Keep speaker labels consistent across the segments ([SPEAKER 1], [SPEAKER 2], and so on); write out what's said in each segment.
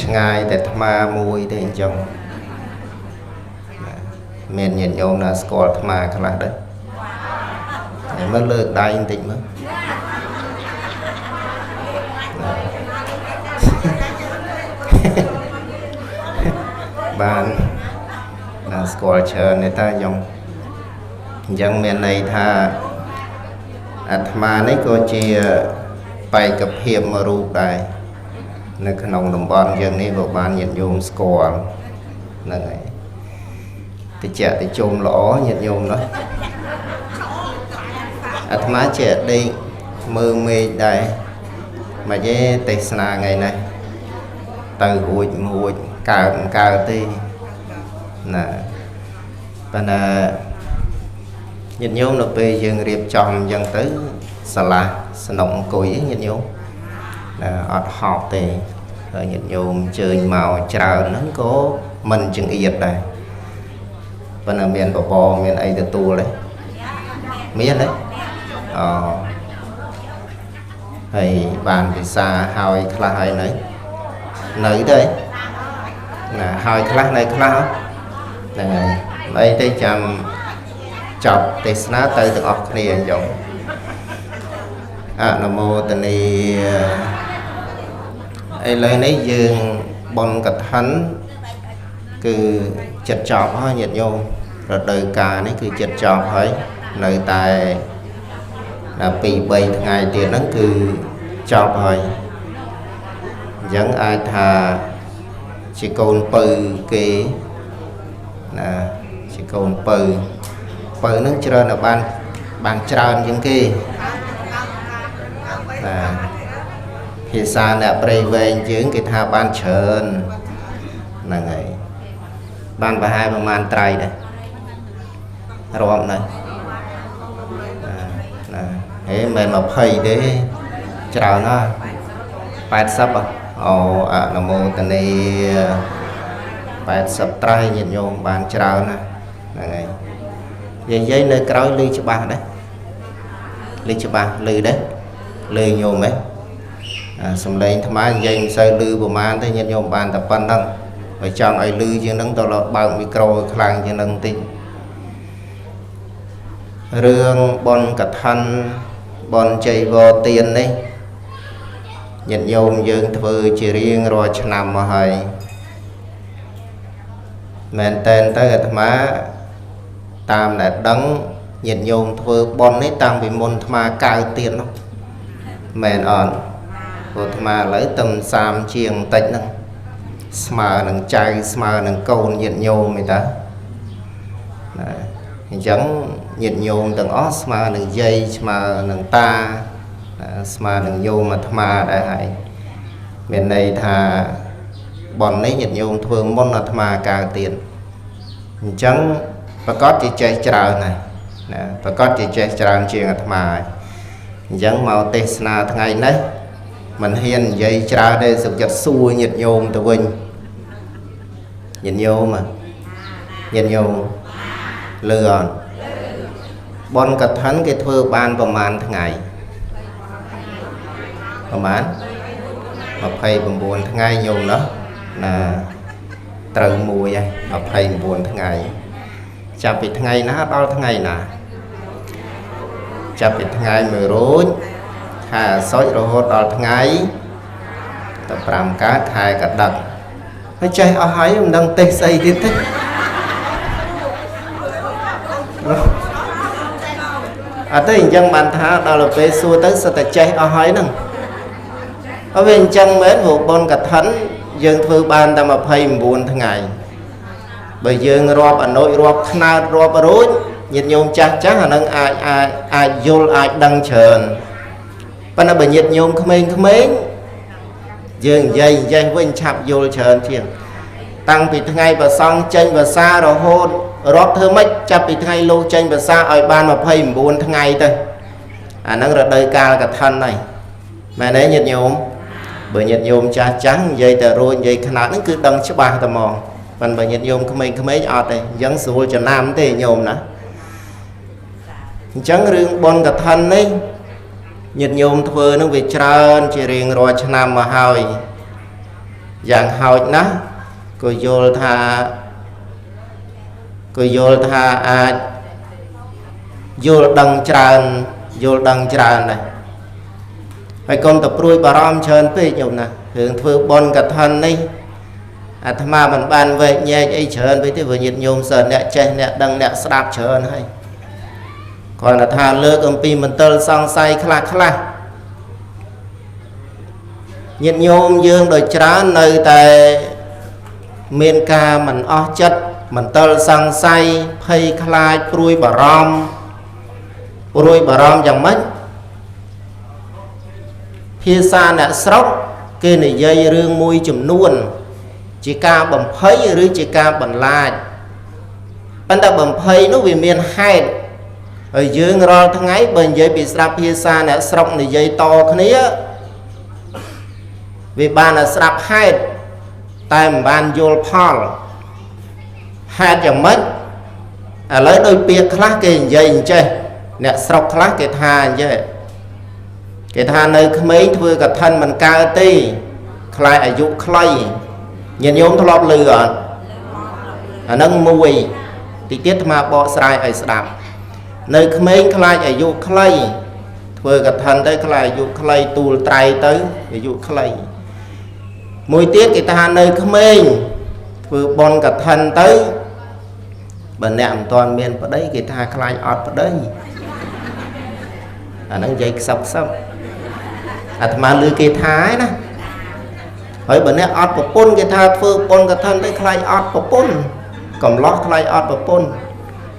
[SPEAKER 1] ឆ្ងាយតែអាត្មាមួយទេអញ្ចឹងមានញាតិញោមណាស្គាល់អាត្មាខ្លះដែរហើយមើលលើកដៃបន្តិចមើលបានណាស្គាល់ច្រើនទេតាខ្ញុំអញ្ចឹងមានន័យថាអាត្មានេះក៏ជាបេក្ខភាពមួយរូបដែរនៅក្នុងតំបន់យើងនេះក៏បានញាតិញោមស្គាល់ហ្នឹងហើយតិចតិជុំល្អញាតិញោមនោះអាត្មាជាដេកមើលមេឃដែរមកទេទេសនាថ្ងៃនេះទៅរួចរួចកើតមិនកើតទេណាប៉ុន្តែញាតិញោមនៅពេលយើងរៀបចំអញ្ចឹងទៅសាឡាស្នុកអង្គុយញាតិញោមណាអត់ហប់ទេហើយញាតិញោមអញ្ជើញមកច្រើនហ្នឹងក៏មិនចង្អៀតដែរប៉ុន្តែមានបបរមានអីទទួលទេមានទេអូហើយបានពិសាហើយខ្លះហើយនៅទេណាហើយខ្លះនៅខ្លះហ្នឹងហើយអីទេចាំចប់ទេសនាទៅទាំងអស់គ្នាអញ្ចឹងអនុមោទនីឥឡូវនេះយើងបុណ្យកឋិនគឺចិត្តចប់ហើយញាតិញោមរដូវកាលនេះគឺចិត្តចប់ហើយនៅតែ2 3ថ្ងៃទៀតហ្នឹងគឺចប់ហើយអញ្ចឹងអាចថាជាកូនពៅគេណាជាកូនពៅពៅហ្នឹងច្រើនតែបានច្រើនជាងគេណាភាសាអ្នកព្រៃវែងយើងគេថាបានច្រើនហ្នឹងហើយបានប្រហែលប្រមាណត្រៃដែររាប់នៅណាហេមិនមែន20ទេច្រើនណាស់80អូអនុមោទនី80ត្រៃញាតិញោមបានច្រើនណាស់ហ្នឹងហើយនិយាយនៅក្រោយឮច្បាស់ដែរឮច្បាស់ឮដែរឮញោមហ៎សំឡេងអាត្មានិយាយមិនសូវឮប្រហែលទេញាតិញោមបានតែប៉ុណ្្នឹងបើចង់ឲ្យឮជាងហ្នឹងទៅបើកមីក្រូឲ្យខ្លាំងជាងហ្នឹងបន្តិចរឿងបុណ្យកឋិនបុណ្យជ័យវរទាននេះញាតិញោមយើងធ្វើជារៀងរាល់ឆ្នាំមកហើយមែនតែនទៅអាត្មាតាមដែលដឹងញាតិញោមធ្វើបុណ្យនេះតាំងពីមុនអាត្មាកើតទៀតនោះមែនអត់ព្រោះអាត្មាឥឡូវទំ30ជាងបន្តិចហ្នឹងស្មើនឹងចៅស្មើនឹងកូនញាតិញោមឯតាណាអញ្ចឹងញាតិញោមទាំងអស់ស្មើនឹងយាយស្មើនឹងតាស្មើនឹងញោមអាត្មាដែរហើយមានន័យថាបុណ្យនេះញាតិញោមធ្វើមុនអាត្មាកើតទៀតអញ្ចឹងប្រកាសជាចេះច្រើនហើយណាប្រកាសជាចេះច្រើនជាងអាត្មាហើយអញ្ចឹងមកទេសនាថ្ងៃនេះមិនហ៊ាននិយាយច្រើនទេសុខចិត្តសួរញាតិញោមទៅវិញញាតិញោមញាតិញោមលឺអត់បុណ្យកឋិនគេធ្វើបានប្រហែលថ្ងៃប្រហែល29ថ្ងៃញោមណោះណាត្រូវមួយហើយ29ថ្ងៃចាប់ពីថ្ងៃណាដល់ថ្ងៃណាចាប់ពីថ្ងៃ1រោចខែអាសត់រហូតដល់ថ្ងៃ15កើតខែកដឹកហើយចេះអស់ហើយមិនដឹងទេសស្អីទៀតទេអត់ទេអញ្ចឹងបានថាដល់ពេលសួរទៅសិតតែចេះអស់ហើយហ្នឹងហើយវាអញ្ចឹងមែនព្រោះបុណ្យកឋិនយើងធ្វើបានតែ29ថ្ងៃបើយើងរាប់អនុរាប់ខ្នើតរាប់រួចញាតិញោមចាស់ចាស់អានឹងអាចអាចអាចយល់អាចដឹងច្រើនប៉ុន្តែបើញាតិញោមក្មេងៗយើងនិយាយវិញឆាប់យល់ច្រើនជាងតាំងពីថ្ងៃប្រសង់ចេញវស្សារហូតរាប់ធ្វើម៉េចចាប់ពីថ្ងៃលោកចេញវស្សាឲ្យបាន29ថ្ងៃទៅអាហ្នឹងរដូវកាលកឋិនហើយមែនទេញាតិញោមបើញាតិញោមចាស់ចាស់និយាយតែរួចនិយាយខ្នាតហ្នឹងគឺដឹងច្បាស់តែហ្មងប៉ុន្តែបើញាតិញោមក្មេងៗអត់ទេអញ្ចឹងស្រួលចំណាំទេញោមណាអញ្ចឹងរឿងបុណ្យកឋិននេះញាតិញោមធ្វើនឹងវាច្រើនជារៀងរាល់ឆ្នាំមកហើយ យ៉ាងហោចណាស់ក៏យល់ថាក៏យល់ថាអាចយល់ដឹងច្រើនយល់ដឹងច្រើនដែរហើយកុំទៅព្រួយបារម្ភច្រើនពេកញោមណារឿងធ្វើបុណ្យកឋិននេះអាត្មាមិនបានវែកញែកអីច្រើនពេកទេព្រោះញាតិញោមសិនអ្នកចេះអ្នកដឹងអ្នកស្ដាប់ច្រើនហើយគ្រាន់តែថាលើកអំពីមន្ទិលសង្ស័យខ្លះខ្លះញាតិញោមយើងដោយច្រើននៅតែមានការមិនអស់ចិត្តមន្ទិលសង្ស័យភ័យខ្លាចព្រួយបារម្ភព្រួយបារម្ភយ៉ាងម៉េចភាសាអ្នកស្រុកគេនិយាយរឿងមួយចំនួនជាការបំភ័យឬជាការបន្លាចប៉ុន្តែបំភ័យនោះវាមានហេតុហើយយើងរាល់ថ្ងៃបើនិយាយពីស្រាប់ភាសាអ្នកស្រុកនិយាយតគ្នាវាបានតែស្រាប់ហេតុតែមិនបានយល់ផលហេតុយ៉ាងម៉េចឥឡូវដោយពាក្យខ្លះគេនិយាយអញ្ចេះអ្នកស្រុកខ្លះគេថាអញ្ចេះគេថានៅក្មេងធ្វើកឋិនមិនកើតទេខ្លាចអាយុខ្លីញាតិញោមធ្លាប់ឮអត់អាហ្នឹងមួយតិចទៀតអាត្មាបកស្រាយឲ្យស្ដាប់នៅក្មេងខ្លាចអាយុខ្លីធ្វើកឋិនទៅខ្លាចអាយុខ្លីទូលត្រៃទៅអាយុខ្លីមួយទៀតគេថានៅក្មេងធ្វើបុណ្យកឋិនទៅបើអ្នកមិនទាន់មានប្តីគេថាខ្លាចអត់ប្តីអាហ្នឹងនិយាយខ្សឹបខ្សឹបអាត្មាឮគេថាឯណាហើយបើអ្នកអត់ប្រពន្ធគេថាធ្វើបុណ្យកឋិនទៅខ្លាចអត់ប្រពន្ធកំឡោះខ្លាចអត់ប្រពន្ធ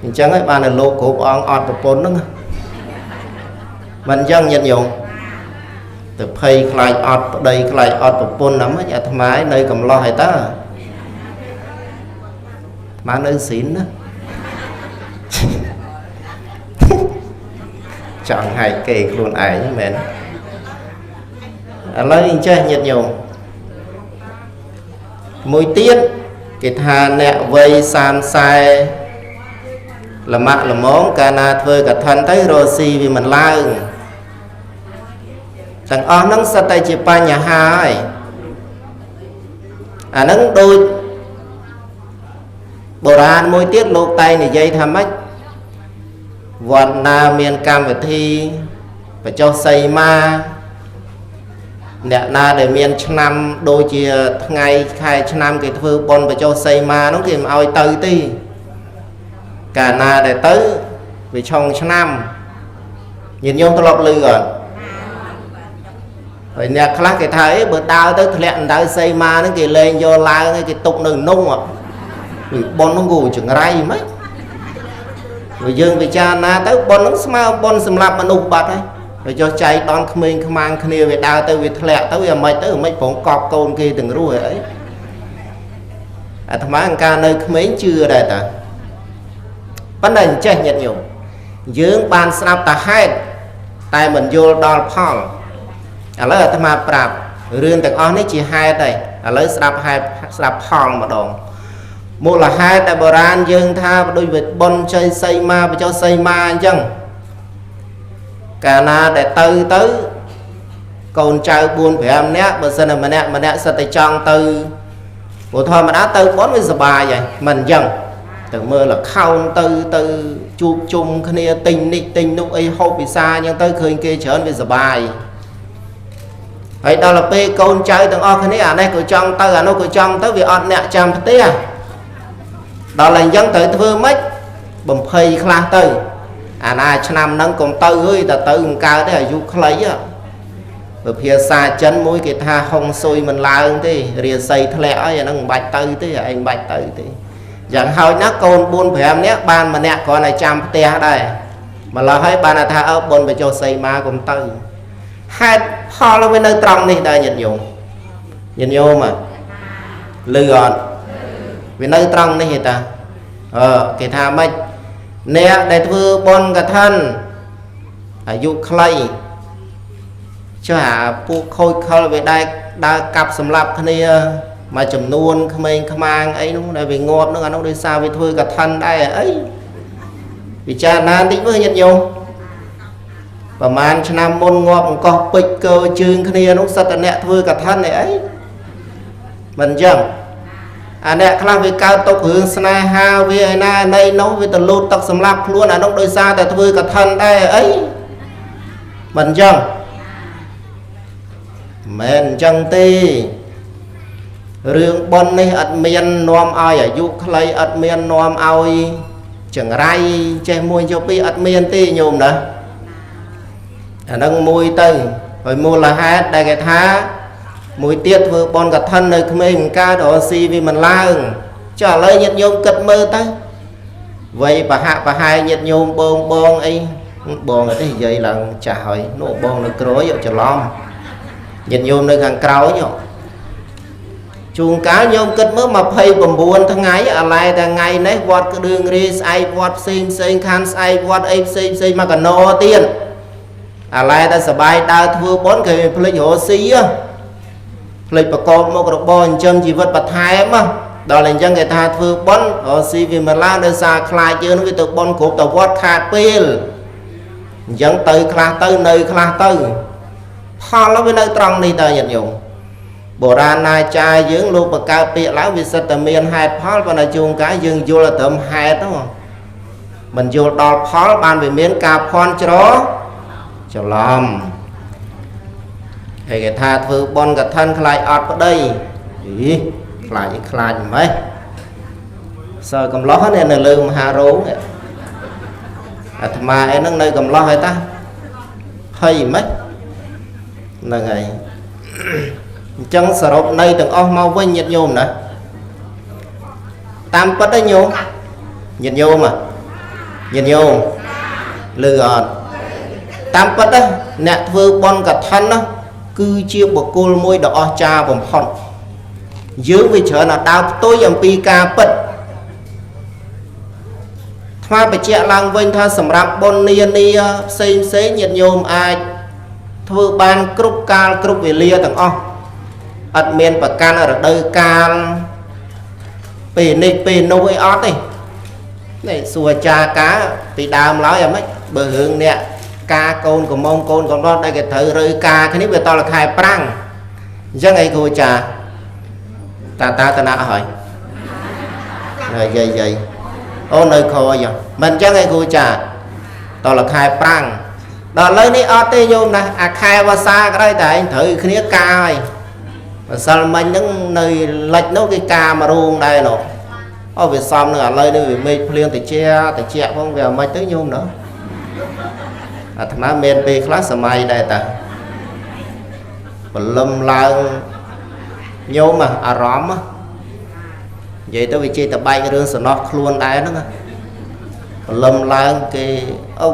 [SPEAKER 1] អញ្ចឹងហើយបានតែលោកគ្រប់អង្គអត់ប្រពន្ធហ្នឹងមិនអញ្ចឹងញាតិញោមទៅភ័យខ្លាចអត់ប្តីខ្លាចអត់ប្រពន្ធណាម៉េចអាត្មានៅកំឡោះហើយតើអាត្មានៅស៊ីនណាចង់ហែកគេខ្លួនឯងមែនឥឡូវអញ្ចេះញាតិញោមមួយទៀតគេថាអ្នកវ័យ30 40លម៉ាក់ល្មងកាលណាធ្វើកឋិនទៅរស់ស៊ីវាមិនឡើងទាំងអស់ហ្នឹងសិតតែជាបញ្ហាហើយអាហ្នឹងដូចបុរាណមួយទៀតលោកតែងនិយាយថាម៉េចវត្តណាមានកម្មវិធីបញ្ចុះសីមាអ្នកណាដែលមានឆ្នាំដូចជាថ្ងៃខែឆ្នាំគេធ្វើបុណ្យបញ្ចុះសីមានោះគេមិនឲ្យទៅទេកាលណាដែលទៅវាឆុងឆ្នាំញាតិញោមធ្លាប់ឮអត់ហើយអ្នកខ្លះគេថាអីបើដើរទៅធ្លាក់ដៅសីមាហ្នឹងគេលែងយកឡើងហើយគេទុកនៅនោះវាបុណ្យហ្នឹងគូចង្រៃហ្មងបើយើងពិចារណាទៅបុណ្យហ្នឹងស្មើបុណ្យសម្រាប់មនុស្សបាត់ហើយហើយចុះចៃដនក្មេងខ្មាំងគ្នាវាដើរទៅវាធ្លាក់ទៅវាមិនទៅមិនប្រងកប់កូនគេទាំងរស់អីអាត្មាអង្ការនៅក្មេងជឿដែរតាប៉ុន្តែអញ្ចេះញាតិញោមយើងបានស្ដាប់តែហេតុតែមិនយល់ដល់ផលឥឡូវអាត្មាប្រាប់រឿងទាំងអស់នេះជាហេតុហើយឥឡូវស្ដាប់ហេតុស្ដាប់ផលម្ដងមូលហេតុដែលបុរាណយើងថាដូចវាបុណ្យជ័យសីមាបញ្ចុះសីមាអញ្ចឹងកាលណាដែលទៅទៅកូនចៅ4 5នាក់បើសិនតែម្នាក់ម្នាក់សិតតែចង់ទៅព្រោះធម្មតាទៅបុណ្យវាសុបាយហើយមិនអញ្ចឹងទៅមើលល្ខោនទៅទៅជួបជុំគ្នាទិញនេះទិញនោះអីហូបពិសាអញ្ចឹងទៅឃើញគេច្រើនវាសុបាយហើយដល់ពេលកូនចៅទាំងអស់គ្នាអានេះក៏ចង់ទៅអានោះក៏ចង់ទៅវាអត់អ្នកចាំផ្ទះដល់តែអញ្ចឹងត្រូវធ្វើម៉េចបំភ័យខ្លះទៅអាណាឆ្នាំហ្នឹងកុំទៅអើយតែទៅមិនកើតទេអាយុខ្លីហ៎បើភាសាចិនមួយគេថាហុងស៊ុយមិនឡើងទេរាសីធ្លាក់ហើយអាហ្នឹងមិនបាច់ទៅទេឯងមិនបាច់ទៅទេយ៉ាងហោចណាស់កូន4 5នាក់បានម្នាក់គ្រាន់តែចាំផ្ទះដែរម្ល៉េះហើយបានថាអើបុណ្យបញ្ចុះសីមាកុំទៅហេតុផលវានៅត្រង់នេះដែរញាតិញោមញាតិញោមឮអត់វានៅត្រង់នេះទេតាអឺគេថាម៉េចអ្នកដែលធ្វើបុណ្យកឋិនអាយុខ្លីចុះអាពួកខូចខលវាដែរដើរកាប់សម្លាប់គ្នាមួយចំនួនក្មេងខ្មាងអីនោះដែលវាងាប់នោះអានោះដោយសារវាធ្វើកឋិនដែរអីពិចារណាបន្តិចមើលញាតិញោមប្រហែលឆ្នាំមុនងាប់អង្គោះពេជ្រកើជើងគ្នានោះសិតតែអ្នកធ្វើកឋិនអីអី មិនអញ្ចឹងអាអ្នកខ្លះវាកើតទុករឿងស្នេហាវាឯណាណីនោះវាទៅលូតទឹកសម្លាប់ខ្លួនអានោះដោយសារតែធ្វើកឋិនដែរអីមិនអញ្ចឹងមិនអញ្ចឹងទេរឿងបុណ្យនេះអត់មាននាំឲ្យអាយុខ្លីអត់មាននាំឲ្យចង្រៃចេះមួយចុះពីរអត់មានទេញោមណាអានឹងមួយទៅហើយមូលហេតុដែលគេថាមួយទៀតធ្វើបុណ្យកឋិននៅក្មេងមិនកើតរកស៊ីវាមិនឡើងចុះឥឡូវញាតិញោមគិតមើលទៅវ័យប្រហាក់ប្រហែលញាតិញោមបងបងអីបងអីទេនិយាយឡើងចាស់ហើយនោះបងនៅក្រោយច្រឡំញាតិញោមនៅខាងក្រោយជួនកាលញោមគិតមើល29ថ្ងៃអាឡែតែថ្ងៃនេះវត្តក្តឿងរាយស្អែកវត្តផ្សេងផ្សេងខានស្អែកវត្តអីផ្សេងផ្សេងមកកណោទៀតអាឡែតែសបាយដើរធ្វើបុណ្យគេភ្លេចរកស៊ីភ្លេចប្រកបមុខរបរចិញ្ចឹមជីវិតបន្ថែមដល់អញ្ចឹងគេថាធ្វើបុណ្យរកស៊ីវាមិនឡើងដោយសារខ្លាចយើងវាទៅបុណ្យគ្រប់តែវត្តខាតពេលអញ្ចឹងទៅខ្លះទៅនៅខ្លះទៅផលវានៅត្រង់នេះតើញាតិញោមបុរាណាចារ្យយើងលោកបង្កើតពាក្យឡើងវាសិតតែមានហេតុផលប៉ុន្តែជួនកាលយើងយល់តែត្រឹមហេតុហ្នឹងមិនយល់ដល់ផលបានវាមានការភ័ន្តច្រឡំហើយគេថាធ្វើបុណ្យកឋិនខ្លាចអត់ប្តីអីខ្លាចអីខ្លាចម៉េចសើកំឡោះនេះនៅលើមហារោងអាត្មាអីហ្នឹងនៅកំឡោះហើយតាភ័យម៉េចហ្នឹងហើយអញ្ចឹងសរុបនៃទាំងអស់មកវិញញាតិញោមណាតាមពិតទេញោមញាតិញោមញាតិញោមលឺអត់តាមពិតទេអ្នកធ្វើបុណ្យកឋិនណាគឺជាបុគ្គលមួយដ៏អស្ចារ្យបំផុតយើងវាច្រើនតែដើរផ្ទុយអំពីការពិតថ្មបញ្ជាក់ឡើងវិញថាសម្រាប់បុណ្យនានាផ្សេងផ្សេងញាតិញោមអាចធ្វើបានគ្រប់កាលគ្រប់វេលាទាំងអស់អត់មានប្រកាន់រដូវកាលពេលនេះពេលនោះអីអត់ទេនេះសួរអាចារ្យកាពីដើមឡើយអាម៉េចបើរឿងអ្នកការកូនកំងកូនកំឡោះដែលគេត្រូវរើការគ្នាវាតលខែប្រាំងអញ្ចឹងអីគ្រូអាចារ្យតាតាតណាហើយយាយយាយអូនៅក្រោយមិនអញ្ចឹងអីគ្រូអាចារ្យតលខែប្រាំងដល់ឥឡូវនេះអត់ទេញោមណាអាខែវស្សាក៏ដោយតែឯងត្រូវគ្នាការហើយម្សិលមិញហ្នឹងនៅលិចនោះគេការមករោងដែរនោះអូវាសំនឹងឥឡូវនេះវាមេឃភ្លៀងតិចតិចផងវាមិនទៅញោមណោះអាត្មាមានពេលខ្លះសម័យដែរតាបលឹមឡើងញោមអារម្មណ៍និយាយទៅវាចេះតែបែករឿងសំណោះខ្លួនដែរហ្នឹងបលឹមឡើងគេអូ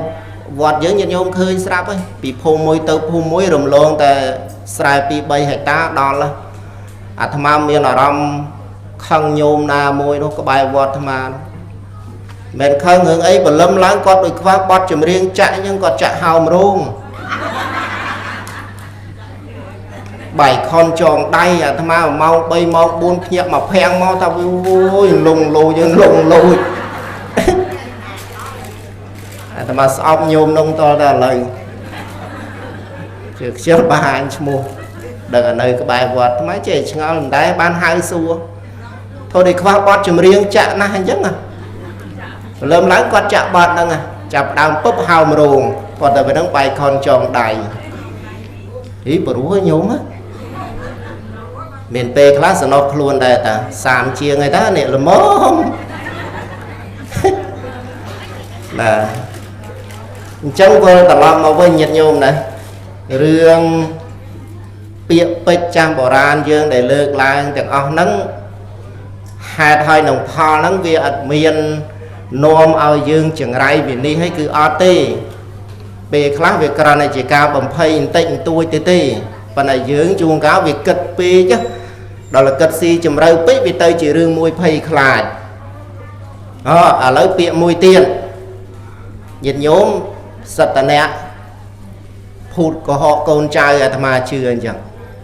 [SPEAKER 1] វត្តយើងញាតិញោមឃើញស្រាប់ហើយពីភូមិមួយទៅភូមិមួយរំលងតែស្រែ2 3ហិកតាដល់អាត្មាមានអារម្មណ៍ខឹងញោមណាមួយនោះក្បែរវត្តអាត្មាមិនខឹងរឿងអីបលឹមឡើងគាត់ដូចខ្វះបត់ចម្រៀងចាក់អញ្ចឹងគាត់ចាក់ហោមរោងបាយខនចងដៃអាត្មាម៉ោង3ម៉ោង4ភ្ញាក់មកភាំងមកថាអូយលងលោយើងលងលូចអាត្មាស្អប់ញោមនងតតែឥឡូវជឿខ្ជិលបង្ហាញឈ្មោះដឹងនៅក្បែរវត្តថ្មីចេះឆ្ងល់មិនដែរបានហៅសួរធូរដូចខ្វះបត់ចម្រៀងចាក់ណាស់អញ្ចឹងណាលើមឡើងគាត់ចាក់បត់ហ្នឹងចាប់ដើមពុបហោមរោងគាត់តែពេលហ្នឹងបាយខនចងដៃហីព្រោះញោមមានពេលខ្លះសំណោះខ្លួនដែរតា30ជាងហើយតានេះល្មមបាទអញ្ចឹងវិលត្រឡប់មកវិញញាតិញោមណារឿងពាក្យពេចន៍ចាស់បុរាណយើងដែលលើកឡើងទាំងអស់ហ្នឹងហេតុហើយនឹងផលហ្នឹងវាអត់មាននាំឲ្យយើងចង្រៃវិនិច្ឆ័យគឺអត់ទេពេលខ្លះវាគ្រាន់តែជាការបំភ័យបន្តិចបន្តួចទេទេប៉ុន្តែយើងជួនកាលវាគិតពេកដល់គិតស៊ីជម្រៅពេកវាទៅជារឿងមួយភ័យខ្លាចអូឥឡូវពាក្យមួយទៀតញាតិញោមសត្វតអ្នកភូតកុហកកូនចៅអាត្មាជឿអញ្ចឹង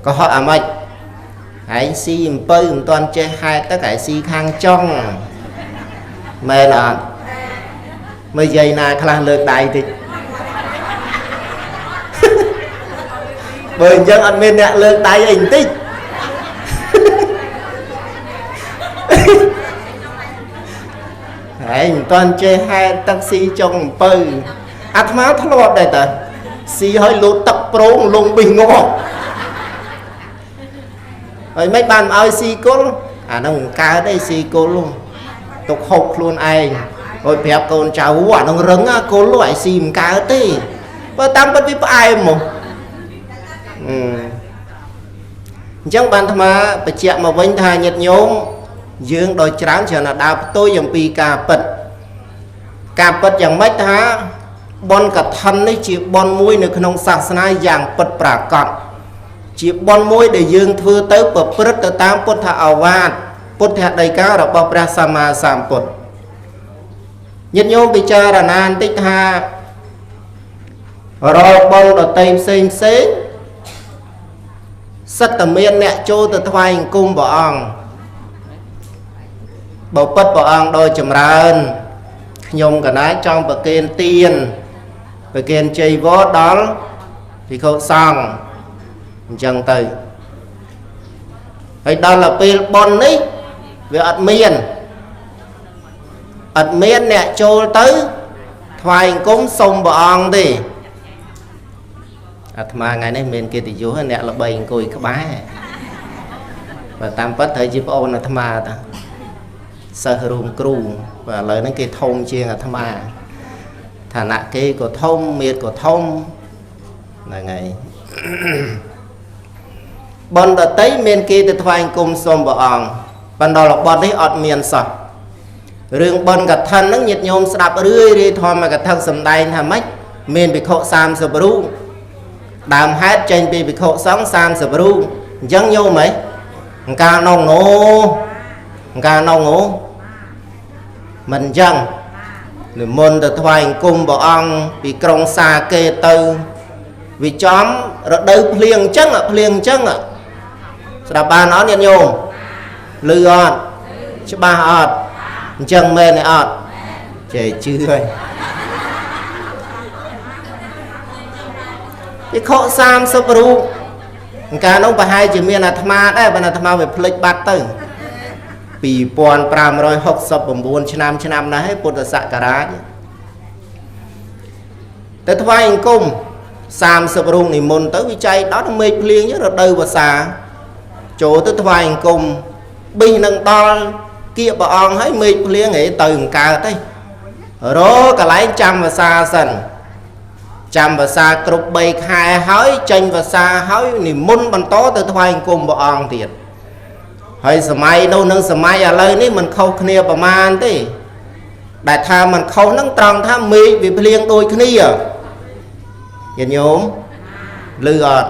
[SPEAKER 1] កុហកអាម៉េចឯងស៊ីអំពៅមិនទាន់ចេះហេតុទៅឯងស៊ីខាងចុងមែនអត់មើលយាយណាខ្លះលើកដៃតិចបើអញ្ចឹងអត់មានអ្នកលើកដៃអីបន្តិច ហើយមិនតាន់ចេះហែទឹកស៊ីចុងអំពៅអាត្មាធ្លាប់ដែរតាស៊ីឲ្យលូតទឹកប្រងលងប៊ីសងាប់ហើយមិនបានឲ្យស៊ីគល់អាហ្នឹងមិនកើតទេស៊ីគល់ទុកហូបខ្លួនឯងហើយប្រាប់កូនចៅអាហ្នឹងរឹងគល់ឲ្យស៊ីមិនកើតទេបើតាមពិតវាផ្អែមមកអញ្ចឹងបានអាត្មាបញ្ជាក់មកវិញថាញាតិញោមយើងដោយច្រើនច្រើនដើរផ្ទុយអំពីការពិតការពិតយ៉ាងម៉េចថាបុណ្យកឋិននេះជាបុណ្យមួយនៅក្នុងសាសនាយ៉ាងពិតប្រាកដជាបុណ្យមួយដែលយើងធ្វើទៅប្រព្រឹត្តទៅតាមពុទ្ធឱវាទពុទ្ធដីការបស់ព្រះសម្មាសម្ពុទ្ធញាតិញោមពិចារណាបន្តិចថារាល់បុណ្យដតីផ្សេងផ្សេងសិតតែមានអ្នកចូលទៅថ្វាយអង្គមព្រះអង្គបើពិតព្រះអង្គដោយចម្រើនខ្ញុំកណាចង់ប្រគេនទានប្រគេនជ័យវរដល់ភិក្ខុសង្ឃអញ្ចឹងទៅហើយដល់ពេលបុណ្យនេះវាអត់មានអ្នកចូលទៅថ្វាយអង្គមសុំព្រះអង្គទេអាត្មាថ្ងៃនេះមានកិត្តិយសអ្នកល្បីអង្គុយក្បែរបើតាមពិតត្រូវជាប្អូនអាត្មាតាសិស្សរួមគ្រូបាទឥឡូវហ្នឹងគេធំជាងអាត្មាឋានៈគេក៏ធំមៀតក៏ធំហ្នឹងហើយបុណ្យដតីមានគេទៅថ្វាយអង្គមសុំព្រះអង្គបណ្ដល់របត់នេះអត់មានសោះរឿងបុណ្យកឋិនហ្នឹងញាតិញោមស្ដាប់រឿយរឿយធម្មកថាសំដែងថាម៉េចមានភិក្ខុ30រូបដើមហេតុចេញពីភិក្ខុសង្ឃ30រូបអញ្ចឹងញោមហីអង្ការនងអូអង្ការនងអូមិនអញ្ចឹងនិមន្តទៅថ្វាយអង្គមព្រះអង្គពីក្រុងសាកេទៅវាចំរដូវភ្លៀងអញ្ចឹងភ្លៀងអញ្ចឹងស្ដាប់បានអត់ញាតិញោមឮអត់ច្បាស់អត់អញ្ចឹងមែនទេអត់ចេះជឿហើយភិក្ខុ30រូបកាលនោះប្រហែលជាមានអាត្មាដែរបើអាត្មាវាភ្លេចបាត់ទៅ2569ឆ្នាំឆ្នាំណាស់ហើយពុទ្ធសករាជទៅថ្វាយអង្គម30រូបនិមន្តទៅវិច័យដល់មេឃភ្លៀងរដូវវស្សាចូលទៅថ្វាយអង្គមប៊ីសនឹងដល់គៀកព្រះអង្គហើយមេឃភ្លៀងហីទៅអង្កើតទេរកន្លែងចាំវស្សាសិនចាំវស្សាគ្រប់3ខែហើយចេញវស្សាហើយនិមន្តបន្តទៅថ្វាយអង្គមព្រះអង្គទៀតហើយសម័យនោះនិងសម័យឥឡូវនេះមិនខុសគ្នាប្រមាណទេដែលថាមិនខុសនឹងត្រង់ថាមេឃវាភ្លៀងដូចគ្នាញាតិញោមឮអត់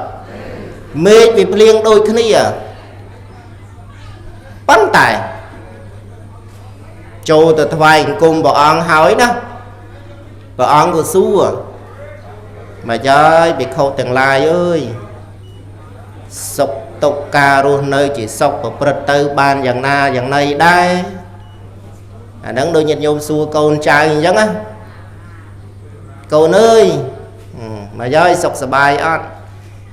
[SPEAKER 1] មេឃវាភ្លៀងដូចគ្នាប៉ុន្តែចូលទៅថ្វាយអង្គមព្រះអង្គហើយណាព្រះអង្គក៏សួរមកហើយភិក្ខុទាំងឡាយអើយសុខទុក្ខការរស់នៅជាសុខប្រព្រឹត្តទៅបានយ៉ាងណាយ៉ាងណីដែរអាហ្នឹងដូចញាតិញោមសួរកូនចៅអញ្ចឹងណាកូនអើយមកហើយសុខសប្បាយអត់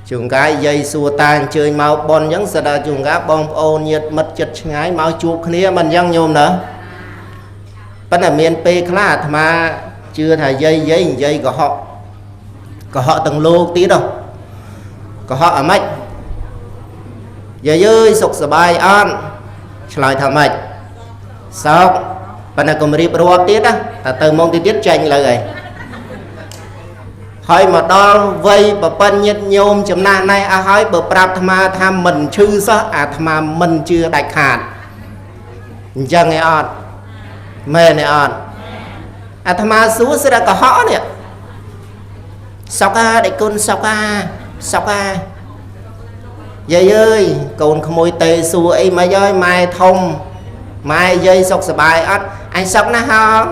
[SPEAKER 1] ជួនកាលយាយសួរតាអញ្ជើញមកប៉ុនអញ្ចឹងស្ដាជួនកាលបងប្អូនញាតិមិត្តចិត្តឆ្ងាយមកជួបគ្នាមិនអញ្ចឹងញោមណាប៉ុន្តែមានពេលខ្លះអាត្មាជឿថាយាយយាយនិយាយកុហកកុហកទាំងលោកទៀតហ៎កុហកអាម៉េចយាយអើយសុខសប្បាយអត់ឆ្លើយថាម៉េចសោកប៉ុន្តែកុំរៀបរាប់ទៀតណាតែទៅមកទៀតចេញលើហើយហើយមកដល់វ័យប្រពន្ធញាតិញោមចំណាស់ណែអស់ហើយបើប្រាប់អាត្មាថាមិនឈឺសោះអាត្មាមិនជឿដាច់ខាតអញ្ចឹងឯអត់មែនឯអត់អាត្មាសួរស្រាប់កុហកនេះសុកអាដេចគុណសុកអាសុកអាយាយអើយកូនក្មួយទេសួរអីមិនអើយម៉ែធំម៉ែយាយសុខសប្បាយអត់អញសុកណាស់ហង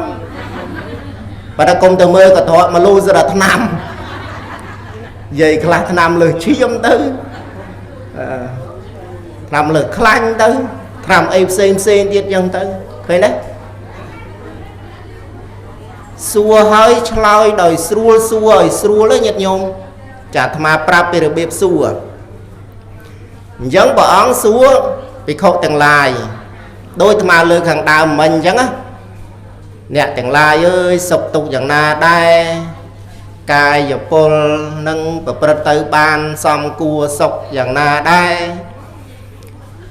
[SPEAKER 1] បើតែគុំទៅមើលក៏ត្រកមកលូស្រាប់ថ្នាំយាយខ្លះថ្នាំលើសឈាមទៅថ្នាំលើសខ្លាញ់ទៅថ្នាំអីផ្សេងផ្សេងទៀតចឹងទៅឃើញទេសួរហើយឆ្លើយដោយស្រួលសួរឲ្យស្រួលញាតិញោមចាអាត្មាប្រាប់ពីរបៀបសួរអញ្ចឹងព្រះអង្គសួរភិក្ខុទាំងឡាយដោយអាត្មាលើខាងដើមមិញអញ្ចឹងណា អ្នកទាំងឡាយអើយសុខទុក្ខយ៉ាងណាដែរកាយពលនឹងប្រព្រឹត្តទៅបានសំគួរសុខយ៉ាងណាដែរ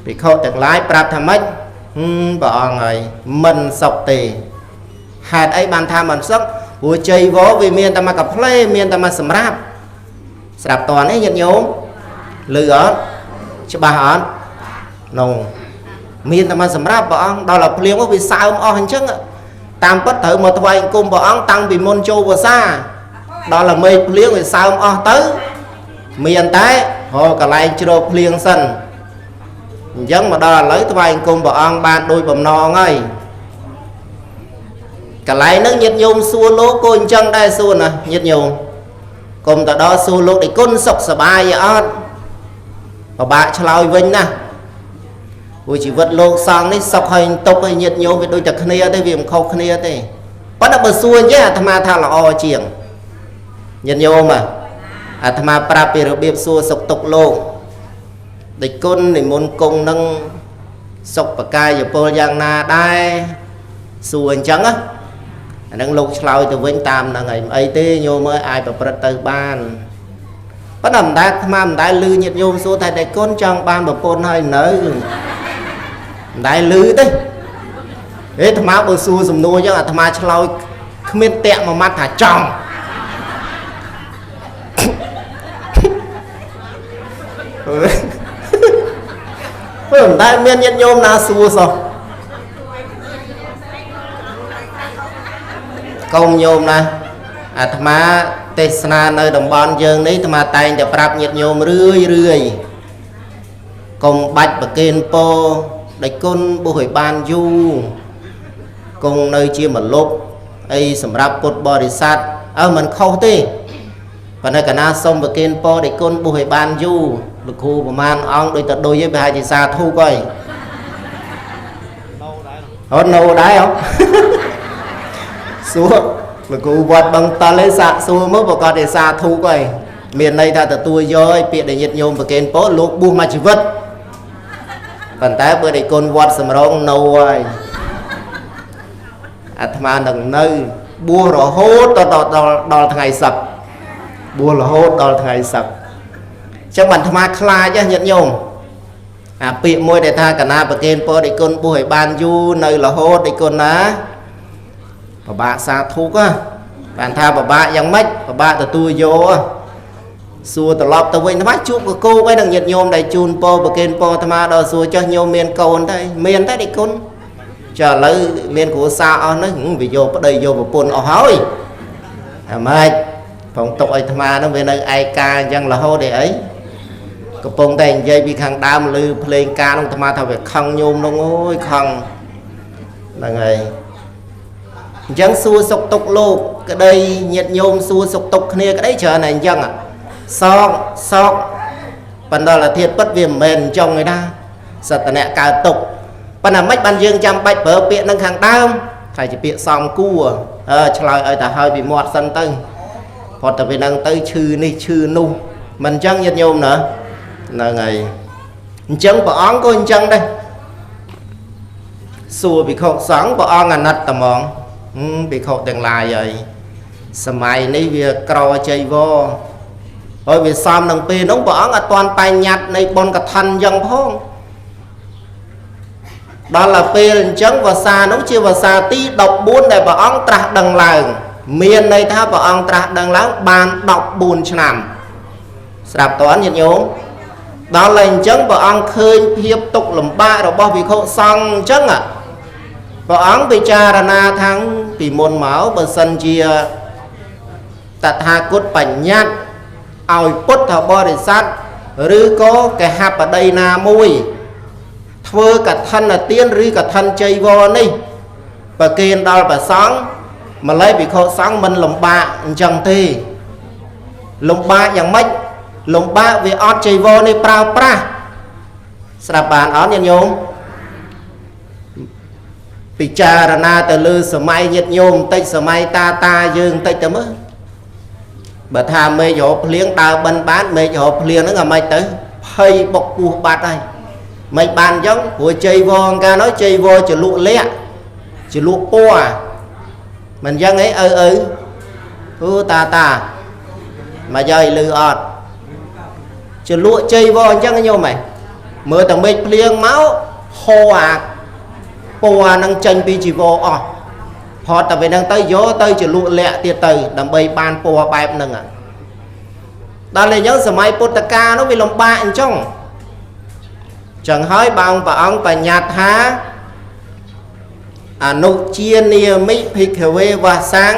[SPEAKER 1] ភិក្ខុទាំងឡាយប្រាប់ថាម៉េចព្រះអង្គហើយមិនសុខទេហេតុអីបានថាមិនសុខព្រោះចីវរវាមានតែមកកាផ្លេមានតែមកសម្រាប់ស្រាប់តនេះញាតិញោមឮអត់ច្បាស់អត់នោះមានតែមកសម្រាប់ព្រះអង្គដល់តែភ្លៀងមកវាសើមអស់អញ្ចឹងតាមពិតត្រូវមកថ្វាយអង្គមព្រះអង្គតាំងពីមុនចូលវស្សាដល់តែមេឃភ្លៀងវាសើមអស់ទៅមានតែរកកន្លែងជ្រកភ្លៀងសិនអញ្ចឹងមកដល់ឥឡូវថ្វាយអង្គមព្រះអង្គបានដូចបំណងហើយកន្លែងហ្នឹងញាតិញោមសួរលោកក៏អញ្ចឹងដែរសួរណាញាតិញោមកុំទៅដល់សួរលោកឯគុណសុខសប្បាយអត់ពិបាកឆ្លើយវិញណាព្រោះជីវិតលោកសង្ឃនេះសុខហើយទុកហើយញាតិញោមវាដូចតែគ្នាទេវាមិនខុសគ្នាទេប៉ុន្តែបើសួរអញ្ចឹងអាត្មាថាល្អជាងញាតិញោមអាត្មាប្រាប់ពីរបៀបសួរសុខទុក្ខលោកដេចគុណនិមន្តគង់នឹងសុខបកាយពលយ៉ាងណាដែរសួរអញ្ចឹងណាអានឹងលោកឆ្លើយទៅវិញតាមហ្នឹងហើយមិនអីទេញោមអើយអាចប្រព្រឹត្តទៅបានប៉ុន្តែមិនដែលអាត្មាមិនដែលឮញាតិញោមសួរថាដេចគុណចង់បានប្រពន្ធហើយនៅមិនដែលឮទេហេអាត្មាបើសួរសំណួរអញ្ចឹងអាត្មាឆ្លើយគ្មានតាក់មួយម៉ាត់ថាចង់ព្រោះមិនដែលមានញាតិញោមណាសួរសោះកុំញោមណាអាត្មាទេសនានៅតំបន់យើងនេះអាត្មាតែងតែប្រាប់ញាតិញោមរឿយរឿយកុំបាច់ប្រគេនពរដេចគុណបុះឲ្យបានយូរគង់នៅជាមលុបអីសម្រាប់ពុទ្ធបរិស័ទអើមិនខុសទេប៉ុន្តែកាលណាសុំប្រគេនពរដេចគុណបុះឲ្យបានយូរលោកគ្រូប្រមាណអង្គដូចតែដូចឯងប្រហែលជាសាធុហើយអត់នៅដែរហ៎សួរលោកគ្រូវត្តបឹងតលឯងសាកសួរមកប្រកាសជាសាធុហើយមានន័យថាទទួលយកឲ្យពាក្យដែលញាតិញោមប្រគេនពរលោកបួសមួយជីវិតប៉ុន្តែបើដេចគុណវត្តសំរងនៅហើយអាត្មានឹងនៅបួសរហូតដល់ដល់ថ្ងៃសឹកបួសរហូតដល់ថ្ងៃសឹកអញ្ចឹងបានអាត្មាខ្លាចញាតិញោមអាពាក្យមួយដែលថាកណាប្រគេនពរដេចគុណបួសឲ្យបានយូរនៅរហូតដេចគុណណាពិបាកសាធុកបានថាពិបាកយ៉ាងម៉េចពិបាកទទួលយកសួរត្រឡប់ទៅវិញអាត្មាជួបកកោកឯនឹងញាតិញោមដែលជូនពរប្រគេនពរអាត្មាដល់សួរចុះញោមមានកូនទេមានទេដេចគុណចុះឥឡូវមានគ្រួសារអស់ហ្នឹងវាយកប្តីយកប្រពន្ធអស់ហើយអាម៉េចផងទុកឲ្យអាត្មាហ្នឹងវានៅឯកាអញ្ចឹងរហូតឯអីកំពុងតែនិយាយពីខាងដើមឮភ្លេងការនោះអាត្មាថាវាខឹងញោមនោះអូយខឹងហ្នឹងហើយអញ្ចឹងសួរសុខទុក្ខលោកក្តីញាតិញោមសួរសុខទុក្ខគ្នាក្តីច្រើនតែអញ្ចឹងសោកសោកបណ្ដលធាតុពិតវាមិនមែនអញ្ចឹងឯណាសត្វតអ្នកកើតទុក្ខប៉ុន្តែមិនបានយើងចាំបាច់ប្រើពាក្យនឹងខាងដើមថាជាពាក្យសំគួរឆ្លើយឲ្យតែហើយពីមាត់សិនទៅផុតតែពីនឹងទៅឈឺនេះឈឺនោះមិនអញ្ចឹងញាតិញោមណាហ្នឹងហើយអញ្ចឹងព្រះអង្គក៏អញ្ចឹងដែរសួរភិក្ខុសង្ឃព្រះអង្គអាណិតតែហ្មងភិក្ខុទាំងឡាយហើយសម័យនេះវាក្រចីវរហើយវាសំនឹងពេលនោះព្រះអង្គអត់ទាន់បញ្ញត្តិនៃបុណ្យកឋិនអញ្ចឹងផងដល់ទៅពេលអញ្ចឹងវស្សានោះជាវស្សាទី14ដែលព្រះអង្គត្រាស់ដឹងឡើងមានន័យថាព្រះអង្គត្រាស់ដឹងឡើងបាន14ឆ្នាំស្រាប់តើញាតិញោមដល់ហើយអញ្ចឹងព្រះអង្គឃើញភាពទុក្ខលំបាករបស់ភិក្ខុសង្ឃអញ្ចឹងព្រះអង្គពិចារណាថាងពីមុនមកបើសិនជាតថាគតបញ្ញត្តិឲ្យពុទ្ធបរិស័ទឬក៏កហបតីណាមួយធ្វើកឋិនទានឬកឋិនចីវរនេះប្រគេនដល់ព្រះសង្ឃម្ល៉េះភិក្ខុសង្ឃមិនលំបាកអញ្ចឹងទេលំបាកយ៉ាងម៉េចលំបាកវាអត់ចីវរនេះប្រើប្រាស់ស្រាប់បានអត់ញាតិញោមពិចារណាទៅលើសម័យញាតិញោមបន្តិចសម័យតាតាយើងបន្តិចទៅមើលបើថាមេឃរកភ្លៀងដើរបិណ្ឌបានមេឃរកភ្លៀងហ្នឹងអាម៉េចទៅភ័យបុកពោះបាត់ហើយមិនបានអញ្ចឹងព្រោះចីវរកាលនោះចីវរចលក់លាក់ចលក់ពណ៌ មិនអញ្ចឹងអីឪឪអូតាតាមកយាយលឺអត់ជលក់ជ័យវអញ្ចឹងញោមហ៎មើលតែមេឃភ្លៀងមកហូរអាពណ៌នឹងចេញពីជីវរអស់ផតតែពេលហ្នឹងទៅយកទៅជលក់លាក់ទៀតទៅដើម្បីបានពណ៌បែបហ្នឹងដល់តែអញ្ចឹងសម័យពុទ្ធកាលនោះវាលំបាកអញ្ចឹងចឹងហើយបងព្រះអង្គបញ្ញត្តិថាអនុជានាមិភិក្ខវេវសੰ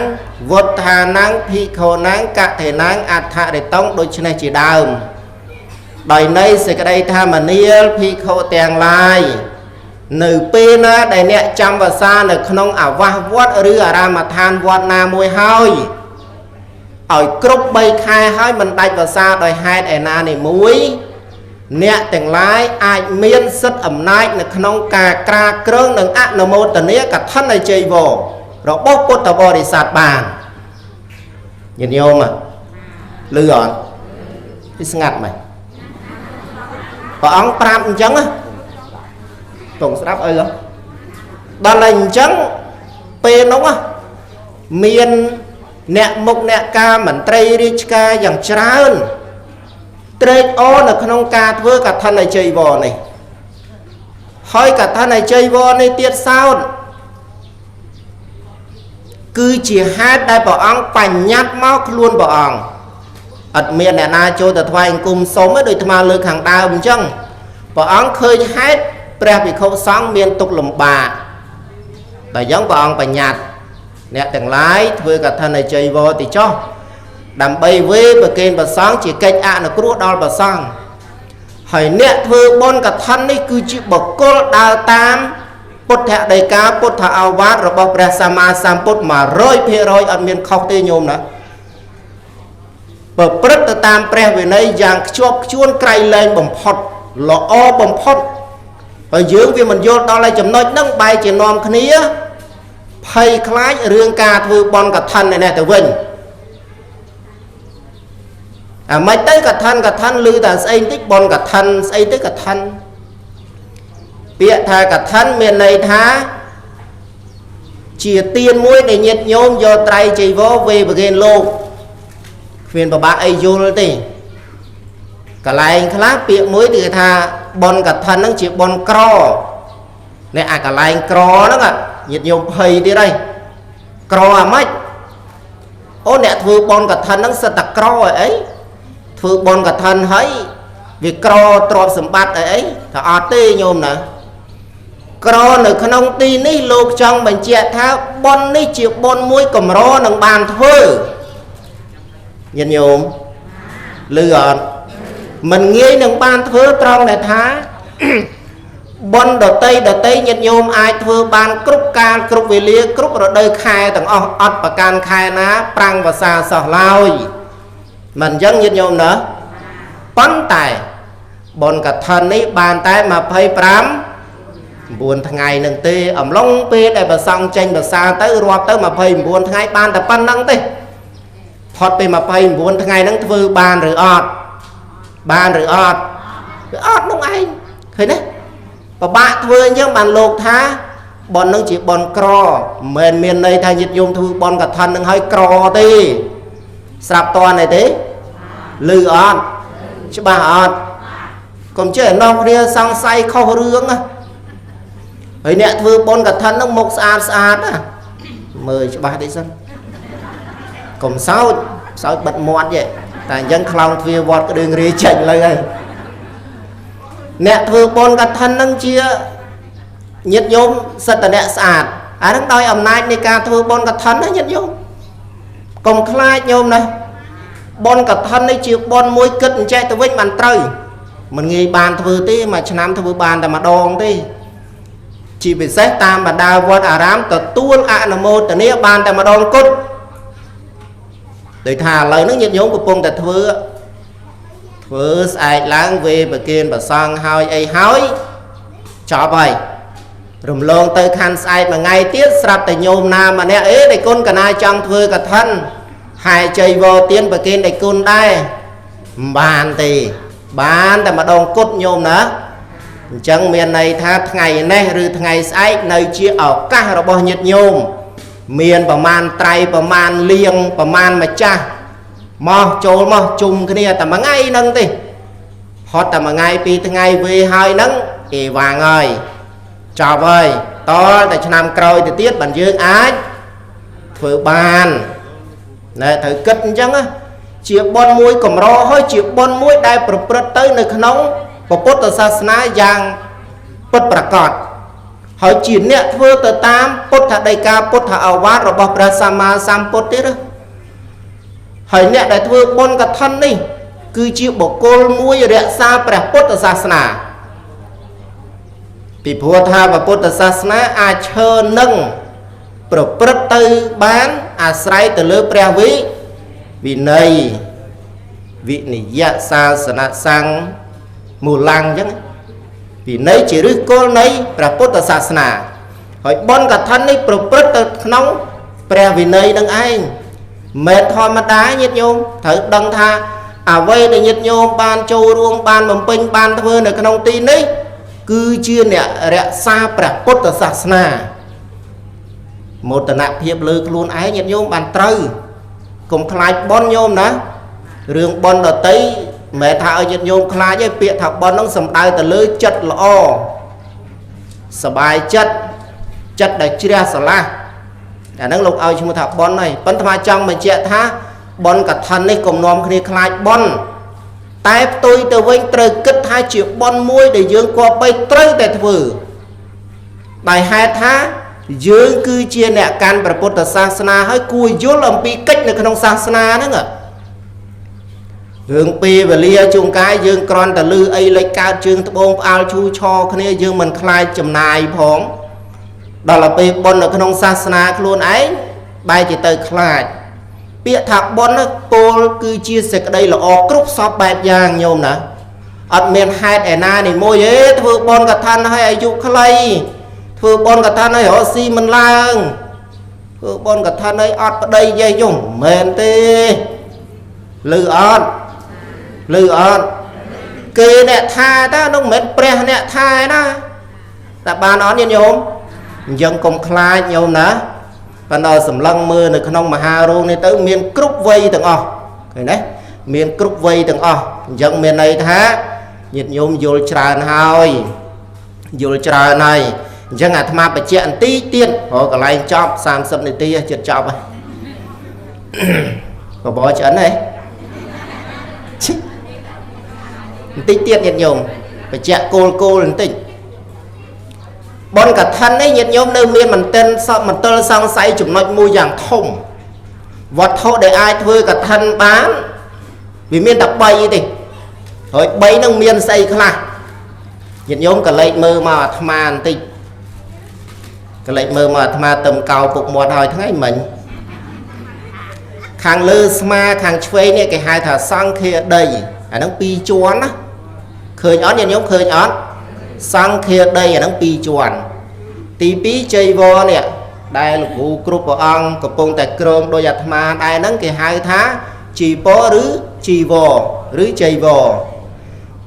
[SPEAKER 1] វុទ្ធានំភិក្ខុនំកថេនំអដ្ឋរិតុងដូច្នេះជាដើមដោយន័យសេចក្តីថាមនាលភិក្ខុទាំងឡាយនៅពេលណាដែលអ្នកចាំវសានៅក្នុងអាវាសវត្តឬអារាមដ្ឋានវត្តណាមួយហើយឲ្យគ្រប់3ខែហើយមិនដាច់វសាដោយហេតុឯណានេះមួយអ្នកទាំងឡាយអាចមានសិទ្ធិអំណាចនៅក្នុងការក្រាគ្រងនិងអនុមោទនាកឋិនជ័យវររបស់ពុទ្ធបរិស័ទបានញាតិញោមលឺអត់ពីស្ងាត់មែនព្រះអង្គប្រាប់អញ្ចឹងណាតងស្ដាប់អីដល់តែអញ្ចឹងពេលនោះមានអ្នកមុខអ្នកការមន្ត្រីរាជការយ៉ាងច្រើនត្រេកអរនៅក្នុងការធ្វើកឋិនជ័យវរនេះហើយកឋិនជ័យវរនេះទៀតសោតគឺជាហេតុដែលព្រះអង្គបញ្ញត្តិមកខ្លួនព្រះអង្គអត់មានអ្នកណាចូលទៅថ្វាយអង្គមសុំទេដោយអាត្មាលើកខាងដើមអញ្ចឹងព្រះអង្គឃើញហេតុព្រះភិក្ខុសង្ឃមានទុក្ខលំបាកតែអញ្ចឹងព្រះអង្គបញ្ញត្តិអ្នកទាំងឡាយធ្វើកឋិនជ័យវរទីចុះដើម្បីវេប្រគេនព្រះសង្ឃជាកិច្ចអនុគ្រោះដល់ព្រះសង្ឃហើយអ្នកធ្វើបុណ្យកឋិននេះគឺជាបុគ្គលដើរតាមពុទ្ធដីកាពុទ្ធឱវាទរបស់ព្រះសម្មាសម្ពុទ្ធ100%អត់មានខុសទេញោមណាប្រព្រឹត្តទៅតាមព្រះវិន័យយ៉ាងខ្ជាប់ខ្ជួនក្រៃលែងបំផុតល្អបំផុតហើយយើងវាមិនយល់ដល់ឯចំណុចហ្នឹងបែរជានាំគ្នាភ័យខ្លាចរឿងការធ្វើបុណ្យកឋិននេះទៅវិញអាមិនទៅកឋិនឮតែស្អីបន្តិចបុណ្យកឋិនស្អីទៅកឋិនពាក្យថាកឋិនមានន័យថាជាទានមួយដែលញាតិញោមយកត្រៃចីវរវេប្រគេនលោកគ្មានប្របាក់អីយល់ទេកន្លែងខ្លះពាក្យមួយគឺថាបុណ្យកឋិនហ្នឹងជាបុណ្យក្រនេះអាកន្លែងក្រហ្នឹងញាតិញោមភ័យទៀតហើយក្រអាម៉េចអូអ្នកធ្វើបុណ្យកឋិនហ្នឹងសិតតែក្រអីធ្វើបុណ្យកឋិនហើយវាក្រទ្រព្យសម្បត្តិអីអីថាអត់ទេញោមណាក្រនៅក្នុងទីនេះលោកចង់បញ្ជាក់ថាបុណ្យនេះជាបុណ្យមួយកម្រនឹងបានធ្វើញាតិញោមឮអត់មិនងាយនឹងបានធ្វើត្រង់ដែលថាបុណ្យដតីញាតិញោមអាចធ្វើបានគ្រប់កាលគ្រប់វេលាគ្រប់រដូវខែទាំងអស់អត់ប្រកាន់ខែណាប្រាំងវស្សាសោះឡើយមិនអញ្ចឹងញាតិញោមណាប៉ុន្តែបុណ្យកឋិននេះបានតែ29ថ្ងៃនឹងទេអំឡុងពេលដែលព្រះសង្ឃចេញវស្សាទៅរាប់ទៅ29ថ្ងៃបានតែប៉ុណ្្នឹងទេផុតពី29ថ្ងៃហ្នឹងធ្វើបានឬអត់បានឬអត់វាអត់នោះឯងឃើញទេពិបាកធ្វើអញ្ចឹងបានលោកថាបុណ្យនឹងជាបុណ្យក្រមិនមែនមានន័យថាញាតិញោមធ្វើបុណ្យកឋិននឹងឲ្យក្រទេស្រាប់តន់អីទេឮអត់ច្បាស់អត់កុំចេះនាំគ្នាសង្ស័យខុសរឿងណាហើយអ្នកធ្វើបុណ្យកឋិននឹងមុខស្អាតស្អាតណាមើលច្បាស់តិចសិនកុំសោចសោចបិទមាត់ទេតែអញ្ចឹងខ្លោងទ្វារវត្តក្តឿងរាយចេញលើហើយអ្នកធ្វើបុណ្យកឋិននឹងជាញាតិញោមសិទ្ធិអ្នកស្អាតអានឹងដោយអំណាចនៃការធ្វើបុណ្យកឋិនណាញាតិញោមកុំខ្លាចញោមណាបុណ្យកឋិននេះជាបុណ្យមួយគិតអញ្ចេះទៅវិញបានត្រូវមិនងាយបានធ្វើទេមួយឆ្នាំធ្វើបានតែម្ដងទេជាពិសេសតាមបណ្ដាវត្តអារាមទទួលអនុមោទនាបានតែម្ដងគត់ដោយថាឥឡូវហ្នឹងញាតិញោមកំពុងតែធ្វើស្អែកឡើងវេប្រគេនព្រះសង្ឃហើយអីហើយចប់ហើយរំលងទៅខាន់ស្អែកមួយថ្ងៃទៀតស្រាប់តែញោមណាម្នាក់អេដៃគុណកណាចង់ធ្វើកឋិនហែជ័យវរទានប្រគេនដៃគុណដែរមិនបានទេបានតែម្ដងគត់ញោមណាអញ្ចឹងមានន័យថាថ្ងៃនេះឬថ្ងៃស្អែកនៅជាឱកាសរបស់ញាតិញោម មានប្រមាណត្រៃប្រមាណលៀងប្រមាណម្ចាស់មកចូលមកជុំគ្នាតែមួយថ្ងៃហ្នឹងទេហត់តែមួយថ្ងៃពីរថ្ងៃវេហើយហ្នឹងគេវាងហើយចប់ហើយតតែឆ្នាំក្រោយទៅទៀតបានយើងអាចធ្វើបានណែត្រូវគិតអញ្ចឹងណាជាបុណ្យមួយកម្រហើយជាបុណ្យមួយដែលប្រព្រឹត្តទៅនៅក្នុងពុទ្ធសាសនាយ៉ាងពិតប្រាកដហើយជាអ្នកធ្វើទៅតាមពុទ្ធដីកាពុទ្ធឱវាទរបស់ព្រះសម្មាសម្ពុទ្ធទៀតណាហើយអ្នកដែលធ្វើបុណ្យកឋិននេះគឺជាបុគ្គលមួយរក្សាព្រះពុទ្ធសាសនាពីព្រោះថាពុទ្ធសាសនាអាចឈើនឹងប្រព្រឹត្តទៅបានអាស្រ័យទៅលើព្រះវិន័យវិនិយសាសនសង្ឃមូឡាំងអញ្ចឹងវិន័យជាឫសគល់នៃព្រះពុទ្ធសាសនាហើយបុណ្យកឋិននេះប្រព្រឹត្តទៅក្នុងព្រះវិន័យនឹងឯងមិនធម្មតាញាតិញោមត្រូវដឹងថាអ្វីដែលញាតិញោមបានចូលរួមបានបំពេញបានធ្វើនៅក្នុងទីនេះគឺជាអ្នករក្សាព្រះពុទ្ធសាសនាមោទនភាពលើខ្លួនឯងញាតិញោមបានត្រូវកុំខ្លាចបុណ្យញោមណារឿងបុណ្យដតីមិនមែនថាឲ្យញាតិញោមខ្លាចទេពាក្យថាបុណ្យហ្នឹងសំដៅទៅលើចិត្តល្អសบายចិត្តចិត្តដែលជ្រះស្រឡះអាហ្នឹងលោកឲ្យឈ្មោះថាបុណ្យហើយប៉ុន្តែចង់បញ្ជាក់ថាបុណ្យកឋិននេះកុំនាំគ្នាខ្លាចបុណ្យតែផ្ទុយទៅវិញត្រូវគិតថាជាបុណ្យមួយដែលយើងគប្បីត្រូវតែធ្វើដោយហេតុថាយើងគឺជាអ្នកកាន់ព្រះពុទ្ធសាសនាហើយគួរយល់អំពីកិច្ចនៅក្នុងសាសនាហ្នឹងរឿងពេលវេលាជួនកាលយើងគ្រាន់តែលឺអីលេចកើតជើងត្បូងផ្អើលឈូឆគ្នាយើងមិនខ្លាចចំណាយផងដល់ទៅពេលបុណ្យនៅក្នុងសាសនាខ្លួនឯងបែរជាទៅខ្លាចពាក្យថាបុណ្យពោលគឺជាសេចក្តីល្អគ្រប់សពបែបយ៉ាងញោមណាអត់មានហេតុឯណានេះមួយទេធ្វើបុណ្យកឋិនឲ្យអាយុខ្លីធ្វើបុណ្យកឋិនឲ្យរកស៊ីមិនឡើងធ្វើបុណ្យកឋិនឲ្យអត់ប្តីយាយយំមិនមែនទេឮអត់ឮអត់គេអ្នកថាតើនោះមិនមែនព្រះអ្នកថាឯណាតែបានអត់ញាតិញោមអញ្ចឹងកុំខ្លាចញោមណាប៉ុន្តែសម្លឹងមើលនៅក្នុងមហារោងនេះទៅមានគ្រប់វ័យទាំងអស់ឃើញទេមានគ្រប់វ័យទាំងអស់អញ្ចឹងមានន័យថាញាតិញោមយល់ច្រើនហើយយល់ច្រើនហើយអញ្ចឹងអាត្មាបញ្ជាក់បន្តិចទៀតព្រោះកន្លែងចប់30នាទីចិត្តចប់ហើយបបរឆ្អិនហ៎បន្តិចទៀតញាតិញោមបញ្ជាក់គោលគោលបន្តិចបុណ្យកឋិននេះញាតិញោមនៅមានមន្ទិលសង្ស័យចំណុចមួយយ៉ាងធំវត្ថុដែលអាចធ្វើកឋិនបានវាមានតែ3ទេហើយ3នឹងមានស្អីខ្លះញាតិញោមក៏លេចមើលមកអាត្មាបន្តិចក៏លេចមើលមកអាត្មាទឹមកោពុកមាត់ហើយថ្ងៃមិញខាងលើស្មាខាងឆ្វេងនេះគេហៅថាសង្ឃាដីអាហ្នឹងពីរជាន់ណាឃើញអត់ញាតិញោមឃើញអត់សង្ឃាដីអាហ្នឹងពីរជាន់ទី2ជ័យវរនេះដែលលោកគ្រូគ្រប់ព្រះអង្គកំពុងតែក្រងដោយអាត្មាដែរហ្នឹងគេហៅថាជីពរឬជីវរឬជ័យវរ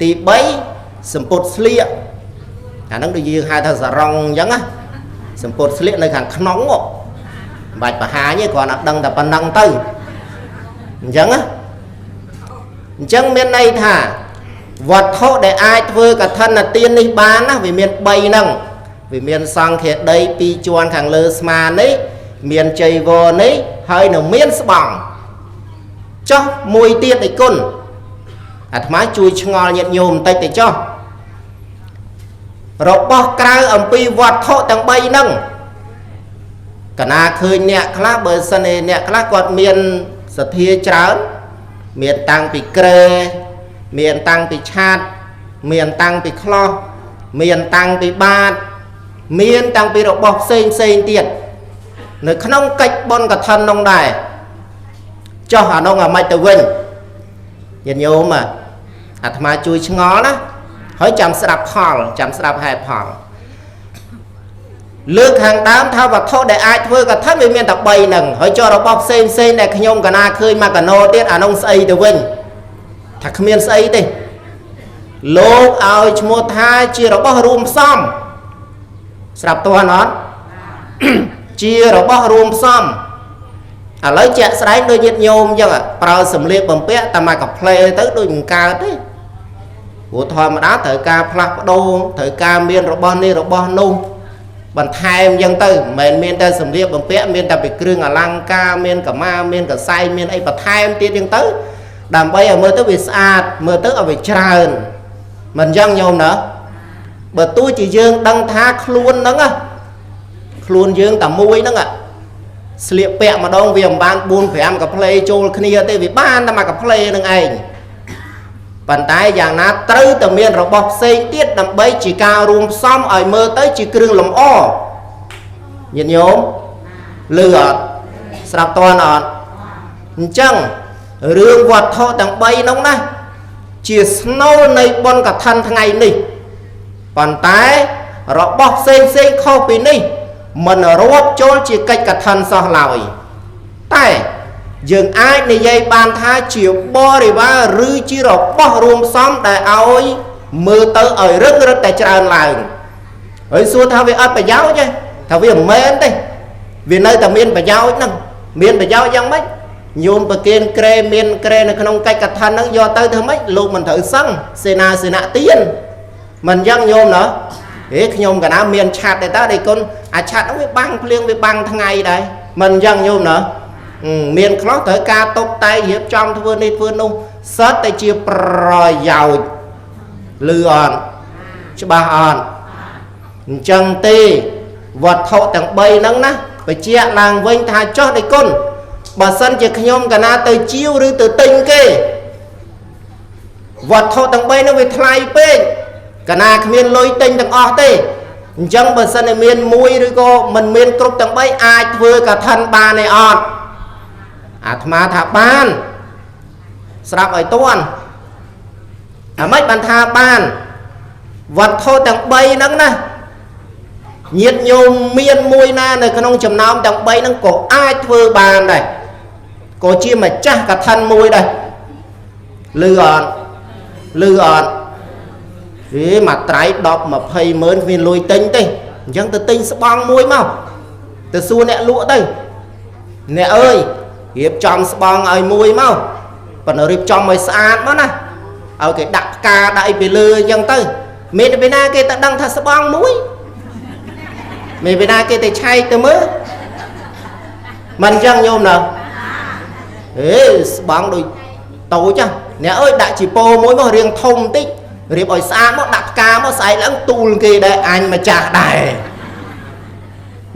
[SPEAKER 1] ទី3សម្ពុតស្លៀកអាហ្នឹងដូចយើងហៅថាសរងអញ្ចឹងណាសម្ពុតស្លៀកនៅខាងក្នុងមិនបាច់បង្ហាញទេគ្រាន់តែដឹងតែប៉ុណ្ណឹងទៅអញ្ចឹងណាអញ្ចឹងមានន័យថាវត្ថុដែលអាចធ្វើកឋិនទាននេះបានណាវាមាន3ហ្នឹងវាមានសង្ឃាដីពីរជាន់ខាងលើស្មានេះមានជ័យវរនេះហើយនៅមានស្បង់ចុះមួយទៀតឯគុណអាត្មាជួយឆ្ងល់ញាតិញោមបន្តិចទៅចុះរបស់ក្រៅអំពីវត្ថុទាំង3ហ្នឹងកណាឃើញអ្នកខ្លះបើសិនឯអ្នកខ្លះគាត់មានសទ្ធាច្រើនមានតាំងពីក្រែមានតាំងពីឆាតមានតាំងពីខ្លោះមានតាំងពីបាតមានតាំងពីរបស់ផ្សេងផ្សេងទៀតនៅក្នុងកិច្ចបុណ្យកឋិននោះដែរចុះអានោះអាម៉េចទៅវិញញាតិញោមអាត្មាជួយឆ្ងល់ណាហើយចាំស្ដាប់ផលចាំស្ដាប់ហេតុផលលើកខាងដើមថាវត្ថុដែលអាចធ្វើកឋិនវាមានតែ3ហ្នឹងហើយចុះរបស់ផ្សេងផ្សេងដែលខ្ញុំកណាឃើញមកកណោទៀតអានោះស្អីទៅវិញថាគ្មានស្អីទេលោកឲ្យឈ្មោះថាជារបស់រួមផ្សំស្រាប់ទាន់អត់ ជារបស់រួមផ្សំឥឡូវជាក់ស្ដែងដូចញាតិញោមអញ្ចឹងប្រើសម្លៀកបំពាក់តែមកកាផ្លេទៅដូចមិនកើតទេព្រោះធម្មតាត្រូវការផ្លាស់ប្ដូរត្រូវការមានរបស់នេះរបស់នោះបន្ថែមអញ្ចឹងទៅមិនមែនមានតែសម្លៀកបំពាក់មានតែពីគ្រឿងអលង្ការមានកម៉ាមានកសែងមានអីបន្ថែមទៀតអញ្ចឹងទៅដើម្បីឲ្យមើលទៅវាស្អាតមើលទៅឲ្យវាច្រើនមិនអញ្ចឹងញោមណាបើទោះជាយើងដឹងថាខ្លួនហ្នឹងខ្លួនយើងតែមួយហ្នឹងស្លៀកពាក់ម្ដងវាមិនបាន4 5កាផ្លេចូលគ្នាទេវាបានតែមួយកាផ្លេនឹងឯងប៉ុន្តែយ៉ាងណាត្រូវតែមានរបស់ផ្សេងទៀតដើម្បីជាការរួមផ្សំឲ្យមើលទៅជាគ្រឿងលម្អញាតិញោមលឺអត់ស្រាប់តន់អត់អញ្ចឹងរឿងវត្ថុទាំង3នោះណាជាស្នូលនៃបុណ្យកឋិនថ្ងៃនេះប៉ុន្តែរបស់ផ្សេងផ្សេងខុសពីនេះមិនរាប់ចូលជាកិច្ចកឋិនសោះឡើយតែយើងអាចនិយាយបានថាជាបរិវារឬជារបស់រួមផ្សំដែលឲ្យមើលទៅឲ្យរឹងរឹតតែច្រើនឡើងហើយសួរថាវាអត់ប្រយោជន៍ទេថាវាមិនមែនទេវានៅតែមានប្រយោជន៍ហ្នឹងមានប្រយោជន៍យ៉ាងម៉េចញោមប្រគិនក្រែមានក្រែនៅក្នុងកិច្ចកឋិនហ្នឹងយកទៅធ្វើម៉េចលោកមិនត្រូវសឹងសេនាសេនៈទៀនមិនយ៉ាងញោមណោះហេខ្ញុំកណាមានឆាត់ទេតាដេគុណអាឆាត់ហ្នឹងវាបាំងភ្លៀងវាបាំងថ្ងៃដែរមិនយ៉ាងញោមណោះមានខ្លះត្រូវការតុបតែងរៀបចំធ្វើនេះធ្វើនោះសិតតែជាប្រយោជន៍លឺអត់ច្បាស់អត់អញ្ចឹងទេវត្ថុទាំង3ហ្នឹងណាបញ្ជាក់ឡើងវិញថាចោះដេគុណបើសិនជាខ្ញុំកណាទៅជាវឬទៅទិញគេវត្ថុទាំង3ហ្នឹងវាថ្លៃពេកកណាគ្មានលុយទិញទាំងអស់ទេអញ្ចឹងបើសិនតែមានមួយឬក៏មិនមានគ្រប់ទាំង3អាចធ្វើកឋិនបានទេអត់អាត្មាថាបានស្រាប់ឲ្យទាន់អាម៉េចបានថាបានវត្ថុទាំង3ហ្នឹងណាញាតិញោមមានមួយណានៅក្នុងចំណោមទាំង3ហ្នឹងក៏អាចធ្វើបានដែរក៏ជាម្ចាស់កឋិនមួយដែរលឺអត់លឺអត់ហេមួយត្រៃ10 20ម៉ឺនគ្មានលុយទិញទេអញ្ចឹងទៅទិញស្បង់មួយមកទៅសួរអ្នកលក់ទៅអ្នកអើយរៀបចំស្បង់ឲ្យមួយមកប៉ុន្តែរៀបចំឲ្យស្អាតមកណាឲ្យគេដាក់ផ្កាដាក់អីពីលើអញ្ចឹងទៅមានពីណាគេទៅដឹងថាស្បង់មួយមានពីណាគេទៅឆែកទៅមើលមិនអញ្ចឹងញោមណាហេស្បង់ដូចតូចអ្នកអើយដាក់ជីពោមួយមករៀងធំបន្តិចរៀបឲ្យស្អាតមកដាក់ផ្កាមកស្អែកឡើងទូលគេដែរអញម្ចាស់ដែរ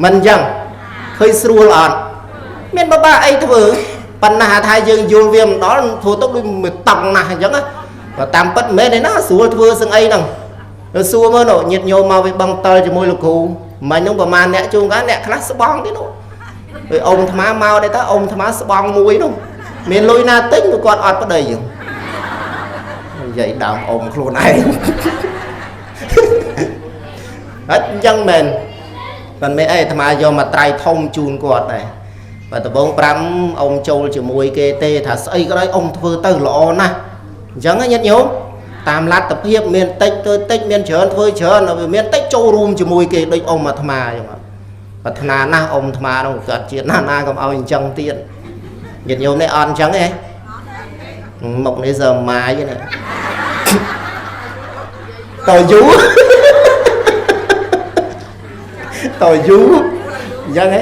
[SPEAKER 1] មិនអញ្ចឹងឃើញស្រួលអត់មានបបាអីធ្វើប៉ុន្តែថាយើងយល់វាមិនដល់ធ្វើទៅដូចមួយតង់ណាស់អញ្ចឹងណាបើតាមពិតមិនមែនទេណាស្រួលធ្វើសឹងអីហ្នឹងទៅសួរមើលនោះញាតិញោមមកវាបងតលជាមួយលោកគ្រូមិញហ្នឹងប្រហែលអ្នកជួងកាលអ្នកខ្លះស្បង់ទេនោះពេលអ៊ំអាត្មាមកដែរតើអ៊ំអាត្មាស្បង់មួយនោះមានលុយណាទិញក៏គាត់អត់ប្តីអញ្ចឹងនិយាយដើមអ៊ំខ្លួនឯងហើយអញ្ចឹងមែនមិនមែនអីអាត្មាយកមកត្រៃធំជូនគាត់ដែរបើដំបង5អ៊ំចូលជាមួយគេទេថាស្អីក៏ដោយអ៊ំធ្វើទៅល្អណាស់អញ្ចឹងញាតិញោមតាមលទ្ធភាពមានតិចធ្វើតិចមានច្រើនធ្វើច្រើនវាមានតិចចូលរួមជាមួយគេដូចអ៊ំអាត្មាអញ្ចឹងប្រាថ្នាណាស់អ៊ំអាត្មានោះកើតជាតិណាស់ណាកុំឲ្យអញ្ចឹងទៀតញាតិញោមនេះអត់អញ្ចឹងទេមុខនេះសើម៉ាយនេះតយូតយូអញ្ចឹងហ៎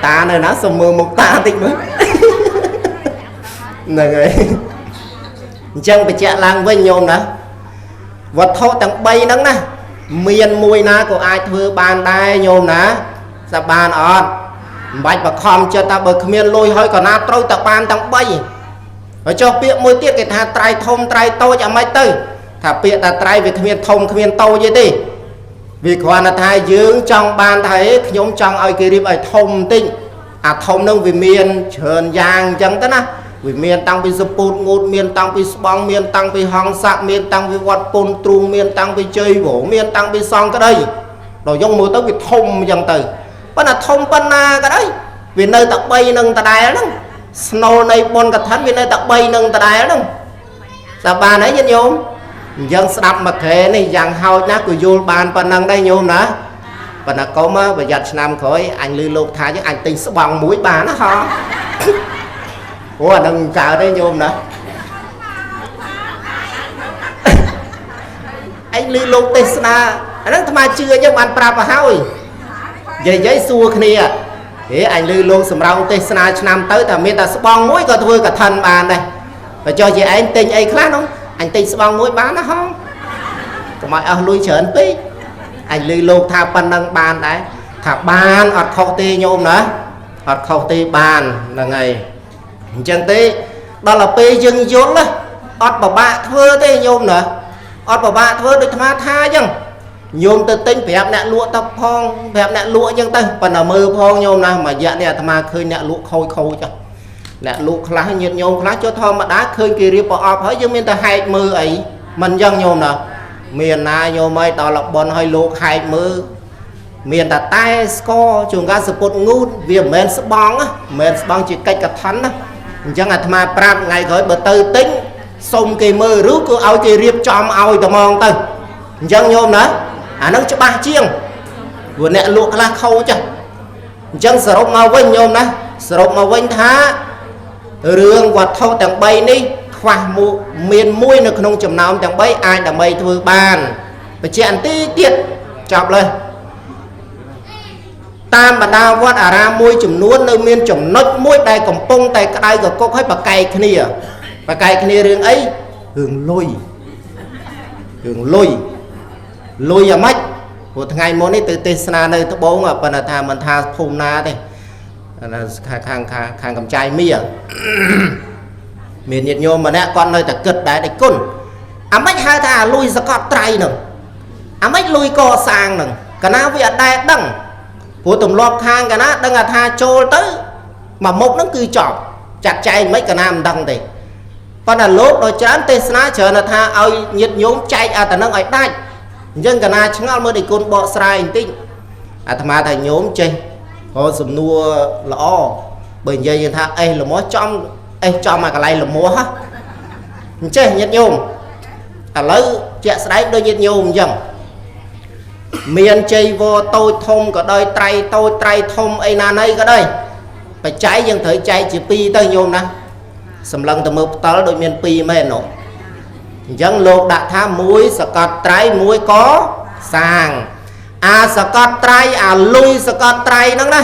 [SPEAKER 1] តានៅណាសុំមើលមុខតាតិចមើលហ្នឹងហើយអញ្ចឹងបញ្ជាក់ឡើងវិញញោមណាវត្ថុទាំង3ហ្នឹងណាមានមួយណាក៏អាចធ្វើបានដែរញោមណាស្ដាប់បានអត់មិនបាច់បខំចិត្តថាបើគ្មានលុយហើយក៏ណាត្រូវតែបានទាំង3ហើយចុះពាក្យមួយទៀតគេថាត្រៃធំត្រៃតូចអាម៉េចទៅថាពាក្យថាត្រៃវាគ្មានធំគ្មានតូចទេវាគ្រាន់តែថាយើងចង់បានថាអេខ្ញុំចង់ឲ្យគេរៀបឲ្យធំបន្តិចអាធំនឹងវាមានច្រើនយ៉ាងអញ្ចឹងទៅណាវាមានតាំងពីសពូតងូតមានតាំងពីស្បង់មានតាំងពីហង្សៈមានតាំងពីវត្តពុនទ្រូងមានតាំងពីជ័យវមានតាំងពីសង្ឃក្តីដល់យកមើលទៅវាធំអញ្ចឹងទៅប៉ុន្តែធំប៉ុណ្ណាក៏ដោយវានៅតែ3នឹងដដែលហ្នឹងស្នូលនៃបុណ្យកឋិនវានៅតែ3នឹងដដែលហ្នឹងស្ដាប់បានហើយញាតិញោមអញ្ចឹងស្ដាប់មកក្រែនេះយ៉ាងហោចណាស់ក៏យល់បានប៉ុណ្ណឹងដែរញោមណា ប៉ុន្តែកុំប្រយ័ត្នឆ្នាំក្រោយអញលឺលោកថាចឹងអញទិញស្បង់មួយបានណាហ៎អូអានឹងកើតទេញោមណាឯងលឺលោកទេសនាអាហ្នឹងអាត្មាជឿអញ្ចឹងបានប្រាប់ទៅហើយនិយាយសួរគ្នាហេអញលឺលោកសម្រងទេសនាឆ្នាំទៅតែមានតែស្បង់មួយក៏ធ្វើកឋិនបានដែរបើចុះជាឯងទិញអីខ្លះនោះអញទិញស្បង់មួយបានណាហងកុំឲ្យអស់លុយច្រើនពេកអញលឺលោកថាប៉ុណ្ណឹងបានដែរថាបានអត់ខុសទេញោមណាអត់ខុសទេបានហ្នឹងហើយអញ្ចឹងទេដល់ទៅពេលយើងយល់អត់ពិបាកធ្វើទេញោមណាអត់ពិបាកធ្វើដូចអាត្មាថាអញ្ចឹងញោមទៅទិញប្រាប់អ្នកលក់ទៅផងប្រាប់អ្នកលក់អញ្ចឹងទៅប៉ុន្តែមើលផងញោមណាមួយរយៈនេះអាត្មាឃើញអ្នកលក់ខូចខូចអ្នកលក់ខ្លះញាតិញោមខ្លះចូលធម្មតាឃើញគេរៀបប្រអប់ហើយយើងមានតែហែកមើលអីមិនអញ្ចឹងញោមណាមានណាញោមអីដល់លប៉ុនហើយលោកហែកមើលមានតែតែស្ករជួនកាលសពុតងូតវាមិនមែនស្បង់មិនមែនស្បង់ជាកិច្ចកឋិនណាអញ្ចឹងអាត្មាប្រាប់ថ្ងៃក្រោយបើទៅទិញសុំគេមើលឬក៏ឲ្យគេរៀបចំឲ្យតែហ្មងទៅអញ្ចឹងញោមណាអានឹងច្បាស់ជាងព្រោះអ្នកលក់ខ្លះខូចអញ្ចឹងសរុបមកវិញញោមណាសរុបមកវិញថារឿងវត្ថុទាំង3នេះខ្វះមួយមានមួយនៅក្នុងចំណោមទាំង3អាចដើម្បីធ្វើបានបញ្ជាក់បន្តិចទៀតចប់លើតាមបណ្ដាវត្តអារាមមួយចំនួននៅមានចំណុចមួយដែលកំពុងតែក្តៅកគុកឲ្យប្រកែកគ្នាប្រកែកគ្នារឿងអីរឿងលុយរឿងលុយលុយអាម៉េចព្រោះថ្ងៃមុននេះទៅទេសនានៅត្បូងប៉ុន្តែថាមិនថាភូមិណាទេខាងខាងខាងកំចាយមៀមានញាតិញោមម្នាក់គាត់នៅតែគិតដែរដេចគុណអាម៉េចហៅថាលុយសកត់ត្រៃហ្នឹងអាម៉េចលុយកសាងហ្នឹងកាលណាវាអត់ដែរដឹងព្រោះទម្លាប់ខាងកាលណាដឹងថាចូលទៅមួយមុខហ្នឹងគឺចប់ចាត់ចែងមិនកាលណាមិនដឹងទេប៉ុន្តែលោកដល់ច្រើនទេសនាច្រើនថាឲ្យញាតិញោមចែកអាតំណឹងឲ្យដាច់អញ្ចឹងកាលណាឆ្ងល់មើលដេចគុណបកស្រាយបន្តិចអាត្មាថាញោមចេះហៅសំណួរល្អបើនិយាយថាអេសល្មោះចំអេសចំអាកន្លែងល្មោះហ៎អញ្ចេះញាតិញោមឥឡូវជាក់ស្ដែងដូចញាតិញោមអញ្ចឹងមានជ័យវរតូចធំក៏ដោយត្រៃតូចត្រៃធំអីណាណីក៏ដោយបច្ច័យយើងត្រូវចែកជាពីរទៅញោមណាសម្លឹងទៅមើលផ្តិលដូចមានពីរមែននោះអញ្ចឹងលោកដាក់ថាមួយសកត់ត្រៃមួយកសាងអាសកត់ត្រៃអាលុយសកត់ត្រៃហ្នឹងណា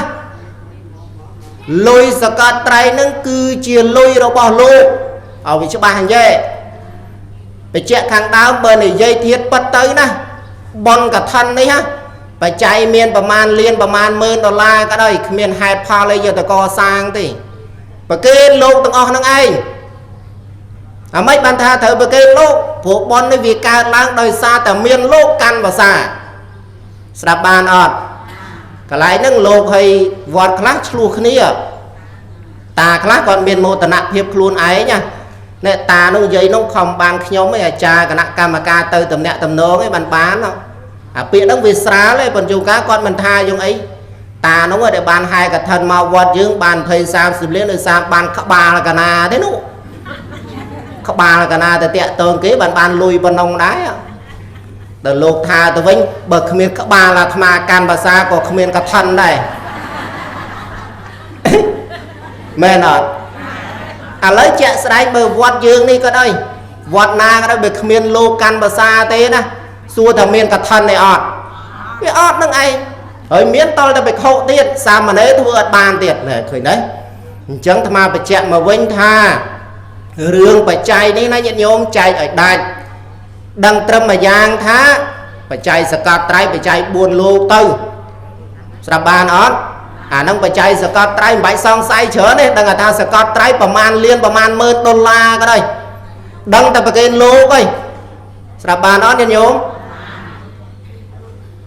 [SPEAKER 1] លុយសកត់ត្រៃហ្នឹងគឺជាលុយរបស់លោកឲ្យវាច្បាស់អញ្ចឹងបញ្ជាក់ខាងដើមបើនិយាយធៀបពិតទៅណាបុណ្យកឋិននេះណាបច្ច័យមានប្រមាណលានប្រមាណម៉ឺនដុល្លារក៏ដោយគ្មានហេតុផលអីយកទៅកសាងទេប្រគេនលោកទាំងអស់ហ្នឹងឯងអាម៉េចបានថាត្រូវប្រគេនលោកព្រោះបុណ្យនេះវាកើតឡើងដោយសារតែមានលោកកាន់ភាសាស្ដាប់បានអត់កន្លែងហ្នឹងលោកឲ្យវត្តខ្លះឆ្លោះគ្នាតាខ្លះគាត់មានមោទនភាពខ្លួនឯងណាអ្នកតានោះនិយាយនោះខំបានខ្ញុំឯងអាចារ្យគណៈកម្មការទៅតំណាក់តំណងឯងបានបានអាពាក្យហ្នឹងវាស្រាលឯងប៉ុន្តែជួនកាលគាត់មិនថាយើងអីតានោះដែលបានហែកឋិនមកវត្តយើងបាន20 30លានដោយសារបានក្បាលកណាទេនោះក្បាលកណាទៅតាក់តងគេបានបានលុយប៉ុណ្ណឹងដែរដល់លោកថាទៅវិញបើគ្មានក្បាលអាត្មាកាន់ភាសាក៏គ្មានកឋិនដែរមែនអត់ឥឡូវជាក់ស្ដែងបើវត្តយើងនេះក៏ដោយវត្តណាក៏ដោយបើគ្មានលោកកាន់ភាសាទេណាសួរថាមានកឋិនទេអត់វាអត់នឹងឯងហើយមានតលតែបិខុទៀតសាមណេរធ្វើអត់បានទៀតណែឃើញទេអញ្ចឹងអាត្មាបញ្ជាក់មកវិញថារឿងបច្ច័យនេះណាញាតិញោមចែកឲ្យដាច់ដឹងត្រឹមមួយយ៉ាងថាបច្ច័យសកត់ត្រៃបច្ច័យ4លោកទៅស្រាប់បានអត់អាហ្នឹងបច្ច័យសកត់ត្រៃមិនបាច់សង្ស័យច្រើនទេដឹងថាសកត់ត្រៃប្រមាណលានប្រមាណម៉ឺនដុល្លារក៏ដោយដឹងតែប្រគេនលោកអីស្រាប់បានអត់ញាតិញោម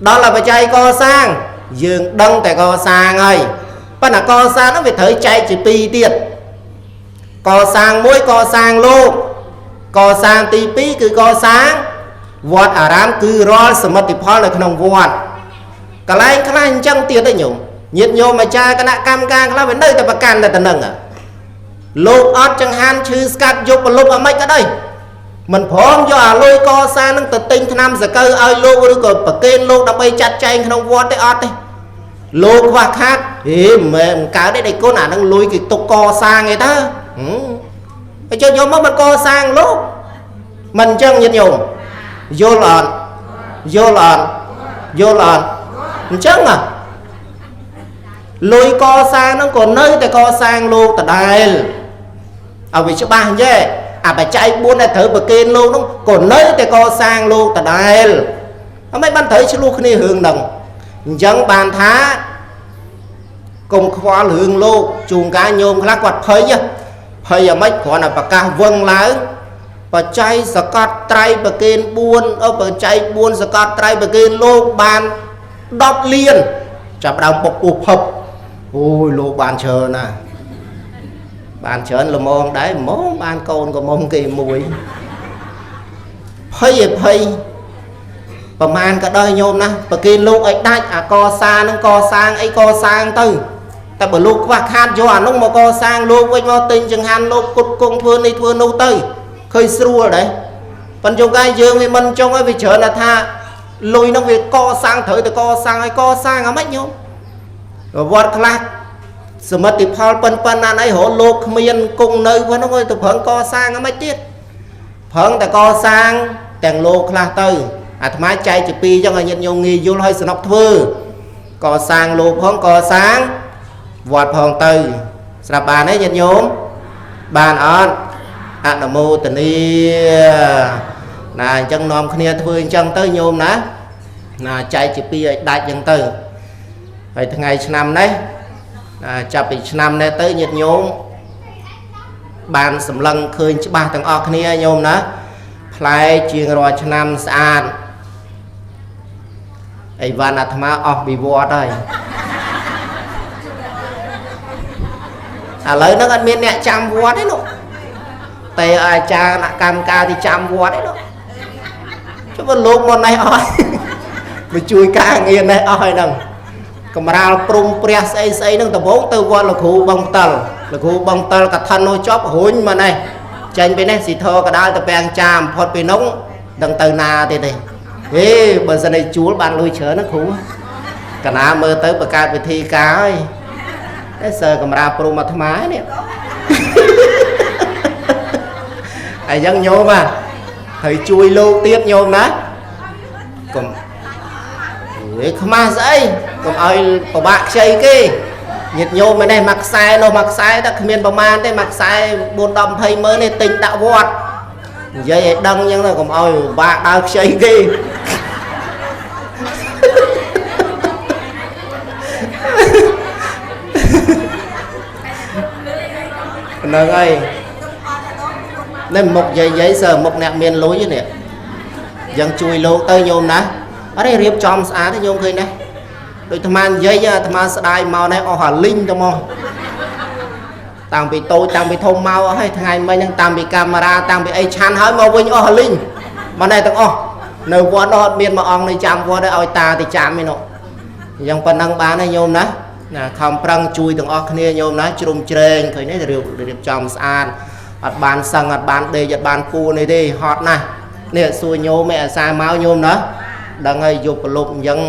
[SPEAKER 1] ដល់តែបច្ច័យកសាងយើងដឹងតែកសាងហើយប៉ុន្តែកសាងហ្នឹងវាត្រូវចែកជាពីរទៀតកសាងមួយកសាងលោកកសាងទី2គឺកសាងវត្តអារាមគឺរាល់សមិទ្ធផលនៅក្នុងវត្តកន្លែងខ្លះអញ្ចឹងទៀតទេញោមញាតិញោមអាចារ្យគណៈកម្មការខ្លះវានៅតែប្រកាន់តែតំណឹងលោកអត់ចង្ហាន់ឈឺស្កាត់យប់ប្រលប់អាម៉េចក៏ដោយ មិនព្រមយកអាលុយកសាងនឹងទៅទិញថ្នាំសកៅឲ្យលោកឬក៏ប្រគេនលោកដើម្បីចាត់ចែងក្នុងវត្តទេអត់ទេលោកខ្វះខាតហេមិនកើតទេដៃគុណអានឹងលុយគេទុកកសាងឯតាហើយចុះយកមកមិនកសាងលោកមិនអញ្ចឹងញាតិញោមយល់អត់យល់អត់យល់អត់អញ្ចឹងលុយកសាងហ្នឹងក៏នៅតែកសាងលោកដដែលឲ្យវាច្បាស់អញ្ចេះអាបច្ច័យ4ដែលត្រូវប្រគេនលោកហ្នឹងក៏នៅតែកសាងលោកដដែលអត់មិនបានត្រូវឆ្លោះគ្នារឿងហ្នឹងអញ្ចឹងបានថាកុំខ្វល់រឿងលោកជួនកាលញោមខ្លះគាត់ភ័យភ័យអាម៉េចគ្រាន់តែប្រកាសវឹងឡើងបច្ច័យសកត់ត្រៃប្រគេន4អបច្ច័យ4សកត់ត្រៃប្រគេនលោកបាន10លានចាប់ដើមពុកពោះភឹបអូយលោកបានច្រើនណាស់បានច្រើនល្មមដែរល្មមបានកូនក៏មុំគេមួយភ័យឯភ័យប្រមាណក៏ដោយញោមណាប្រគេនលោកឲ្យដាច់អាកសាងនឹងកសាងអីកសាងទៅតែបើលោកខ្វះខាតយកអានោះមកកសាងលោកវិញមកទិញចង្ហាន់លោកគុតគង់ធ្វើនេះធ្វើនោះទៅឃើញស្រួលដែរប៉ុន្តែកាយយើងវាមិនចង់ឲ្យវាច្រើនថាលុយនោះវាកសាងត្រូវតែកសាងឲ្យកសាងអាម៉េចញោមវត្តខ្លះសមិទ្ធផលប៉ុនណានអីរហលោកគ្មានគង់នៅហ្នឹងទៅប្រឹងកសាងអាម៉េចទៀតប្រឹងតែកសាងទាំងលោកខ្លះទៅអាត្មាចែកជាពីរចឹងឲ្យញាតិញោមងាយយល់ឲ្យសំណប់ធ្វើកសាងលោកផងកសាងវត្តផងទៅស្រាប់បានទេញាតិញោមបានអត់អនុមោទនាណាអញ្ចឹងនាំគ្នាធ្វើអញ្ចឹងទៅញោមណាណាចែកជាពីរឲ្យដាច់អញ្ចឹងទៅហើយថ្ងៃឆ្នាំនេះណាចាប់ពីឆ្នាំនេះទៅញាតិញោមបានសម្លឹងឃើញច្បាស់ទាំងអស់គ្នាញោមណាផ្លែជាងរាល់ឆ្នាំស្អាតអីវ៉ាន់អាត្មាអស់វិវត្តហើយឥឡូវហ្នឹងអត់មានអ្នកចាំវត្តទេនោះតែអាចារ្យអ្នកកម្មការទីចាំវត្តទេនោះចុះបើលោកមកនេះអស់មកជួយការងារនេះអស់ហើយហ្នឹងកម្រាលព្រំព្រះស្អីស្អីហ្នឹងដំបូងទៅវត្តលោកគ្រូបងតលលោកគ្រូបងតលកថានោះចប់រុញមកនេះចេញពីនេះស៊ីធកដាលទៅពាំងចាមផុតពីនោះដឹងទៅណាទៀតទេហេបើសិនឯជួលបានលុយច្រើនណាគ្រូកណាមើលទៅបង្កើតវិធីការហើយតែសើកម្រាលព្រំអាត្មានេះអញ្ចឹងញោមត្រូវជួយលោកទៀតញោមណាកុំខ្មាស់ស្អីកុំឲ្យពិបាកខ្ចីគេញាតិញោមនេះមួយខ្សែនោះមួយខ្សែតែគ្មានប្រមាណទេមួយខ្សែ4 10 20ម៉ឺននេះទិញដាក់វត្តនិយាយឲ្យដឹងអញ្ចឹងទៅកុំឲ្យពិបាកដើរខ្ចីគេហ្នឹងហើយនេះមុខយាយៗសើមុខអ្នកមានលុយនេះយ៉ាងជួយលោកទៅញោមណាអត់ទេរៀបចំស្អាតទេញោមឃើញណាដូចអាត្មានិយាយអាត្មាស្ដាយមកនេះអស់អាលីងទៅមកតាំងពីតូចតាំងពីធំមកអស់ហើយថ្ងៃមិញហ្នឹងតាំងពីកាមេរ៉ាតាំងពីអីឆាន់ហើយមកវិញអស់អាលីងមកនេះទាំងអស់នៅវត្តអត់មានមួយអង្គនៅចាំវត្តទេឲ្យតាទៅចាំឯនោះអញ្ចឹងប៉ុណ្ណឹងបានទេញោមណាណាខំប្រឹងជួយទាំងអស់គ្នាញោមណាជ្រុំជ្រែងឃើញទេរៀបចំស្អាតអត់បានសឹងអត់បានដេកអត់បានគួនេះទេហត់ណាស់នេះសួរញោមឯអាសាមកញោមណាដឹងហើយយប់ប្រលប់អញ្ចឹង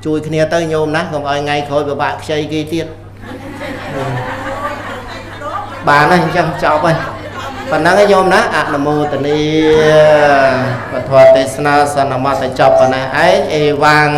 [SPEAKER 1] ជួយគ្នាទៅញោមណាកុំឲ្យថ្ងៃក្រោយពិបាកខ្ចីគេទៀតបានហើយអញ្ចឹងចប់ហើយប៉ុណ្ណឹងឯងញោមណាអនុមោទនាពធទេសនាសន្មតចប់ប៉ុណ្ណេះឯងអេវ៉ាំង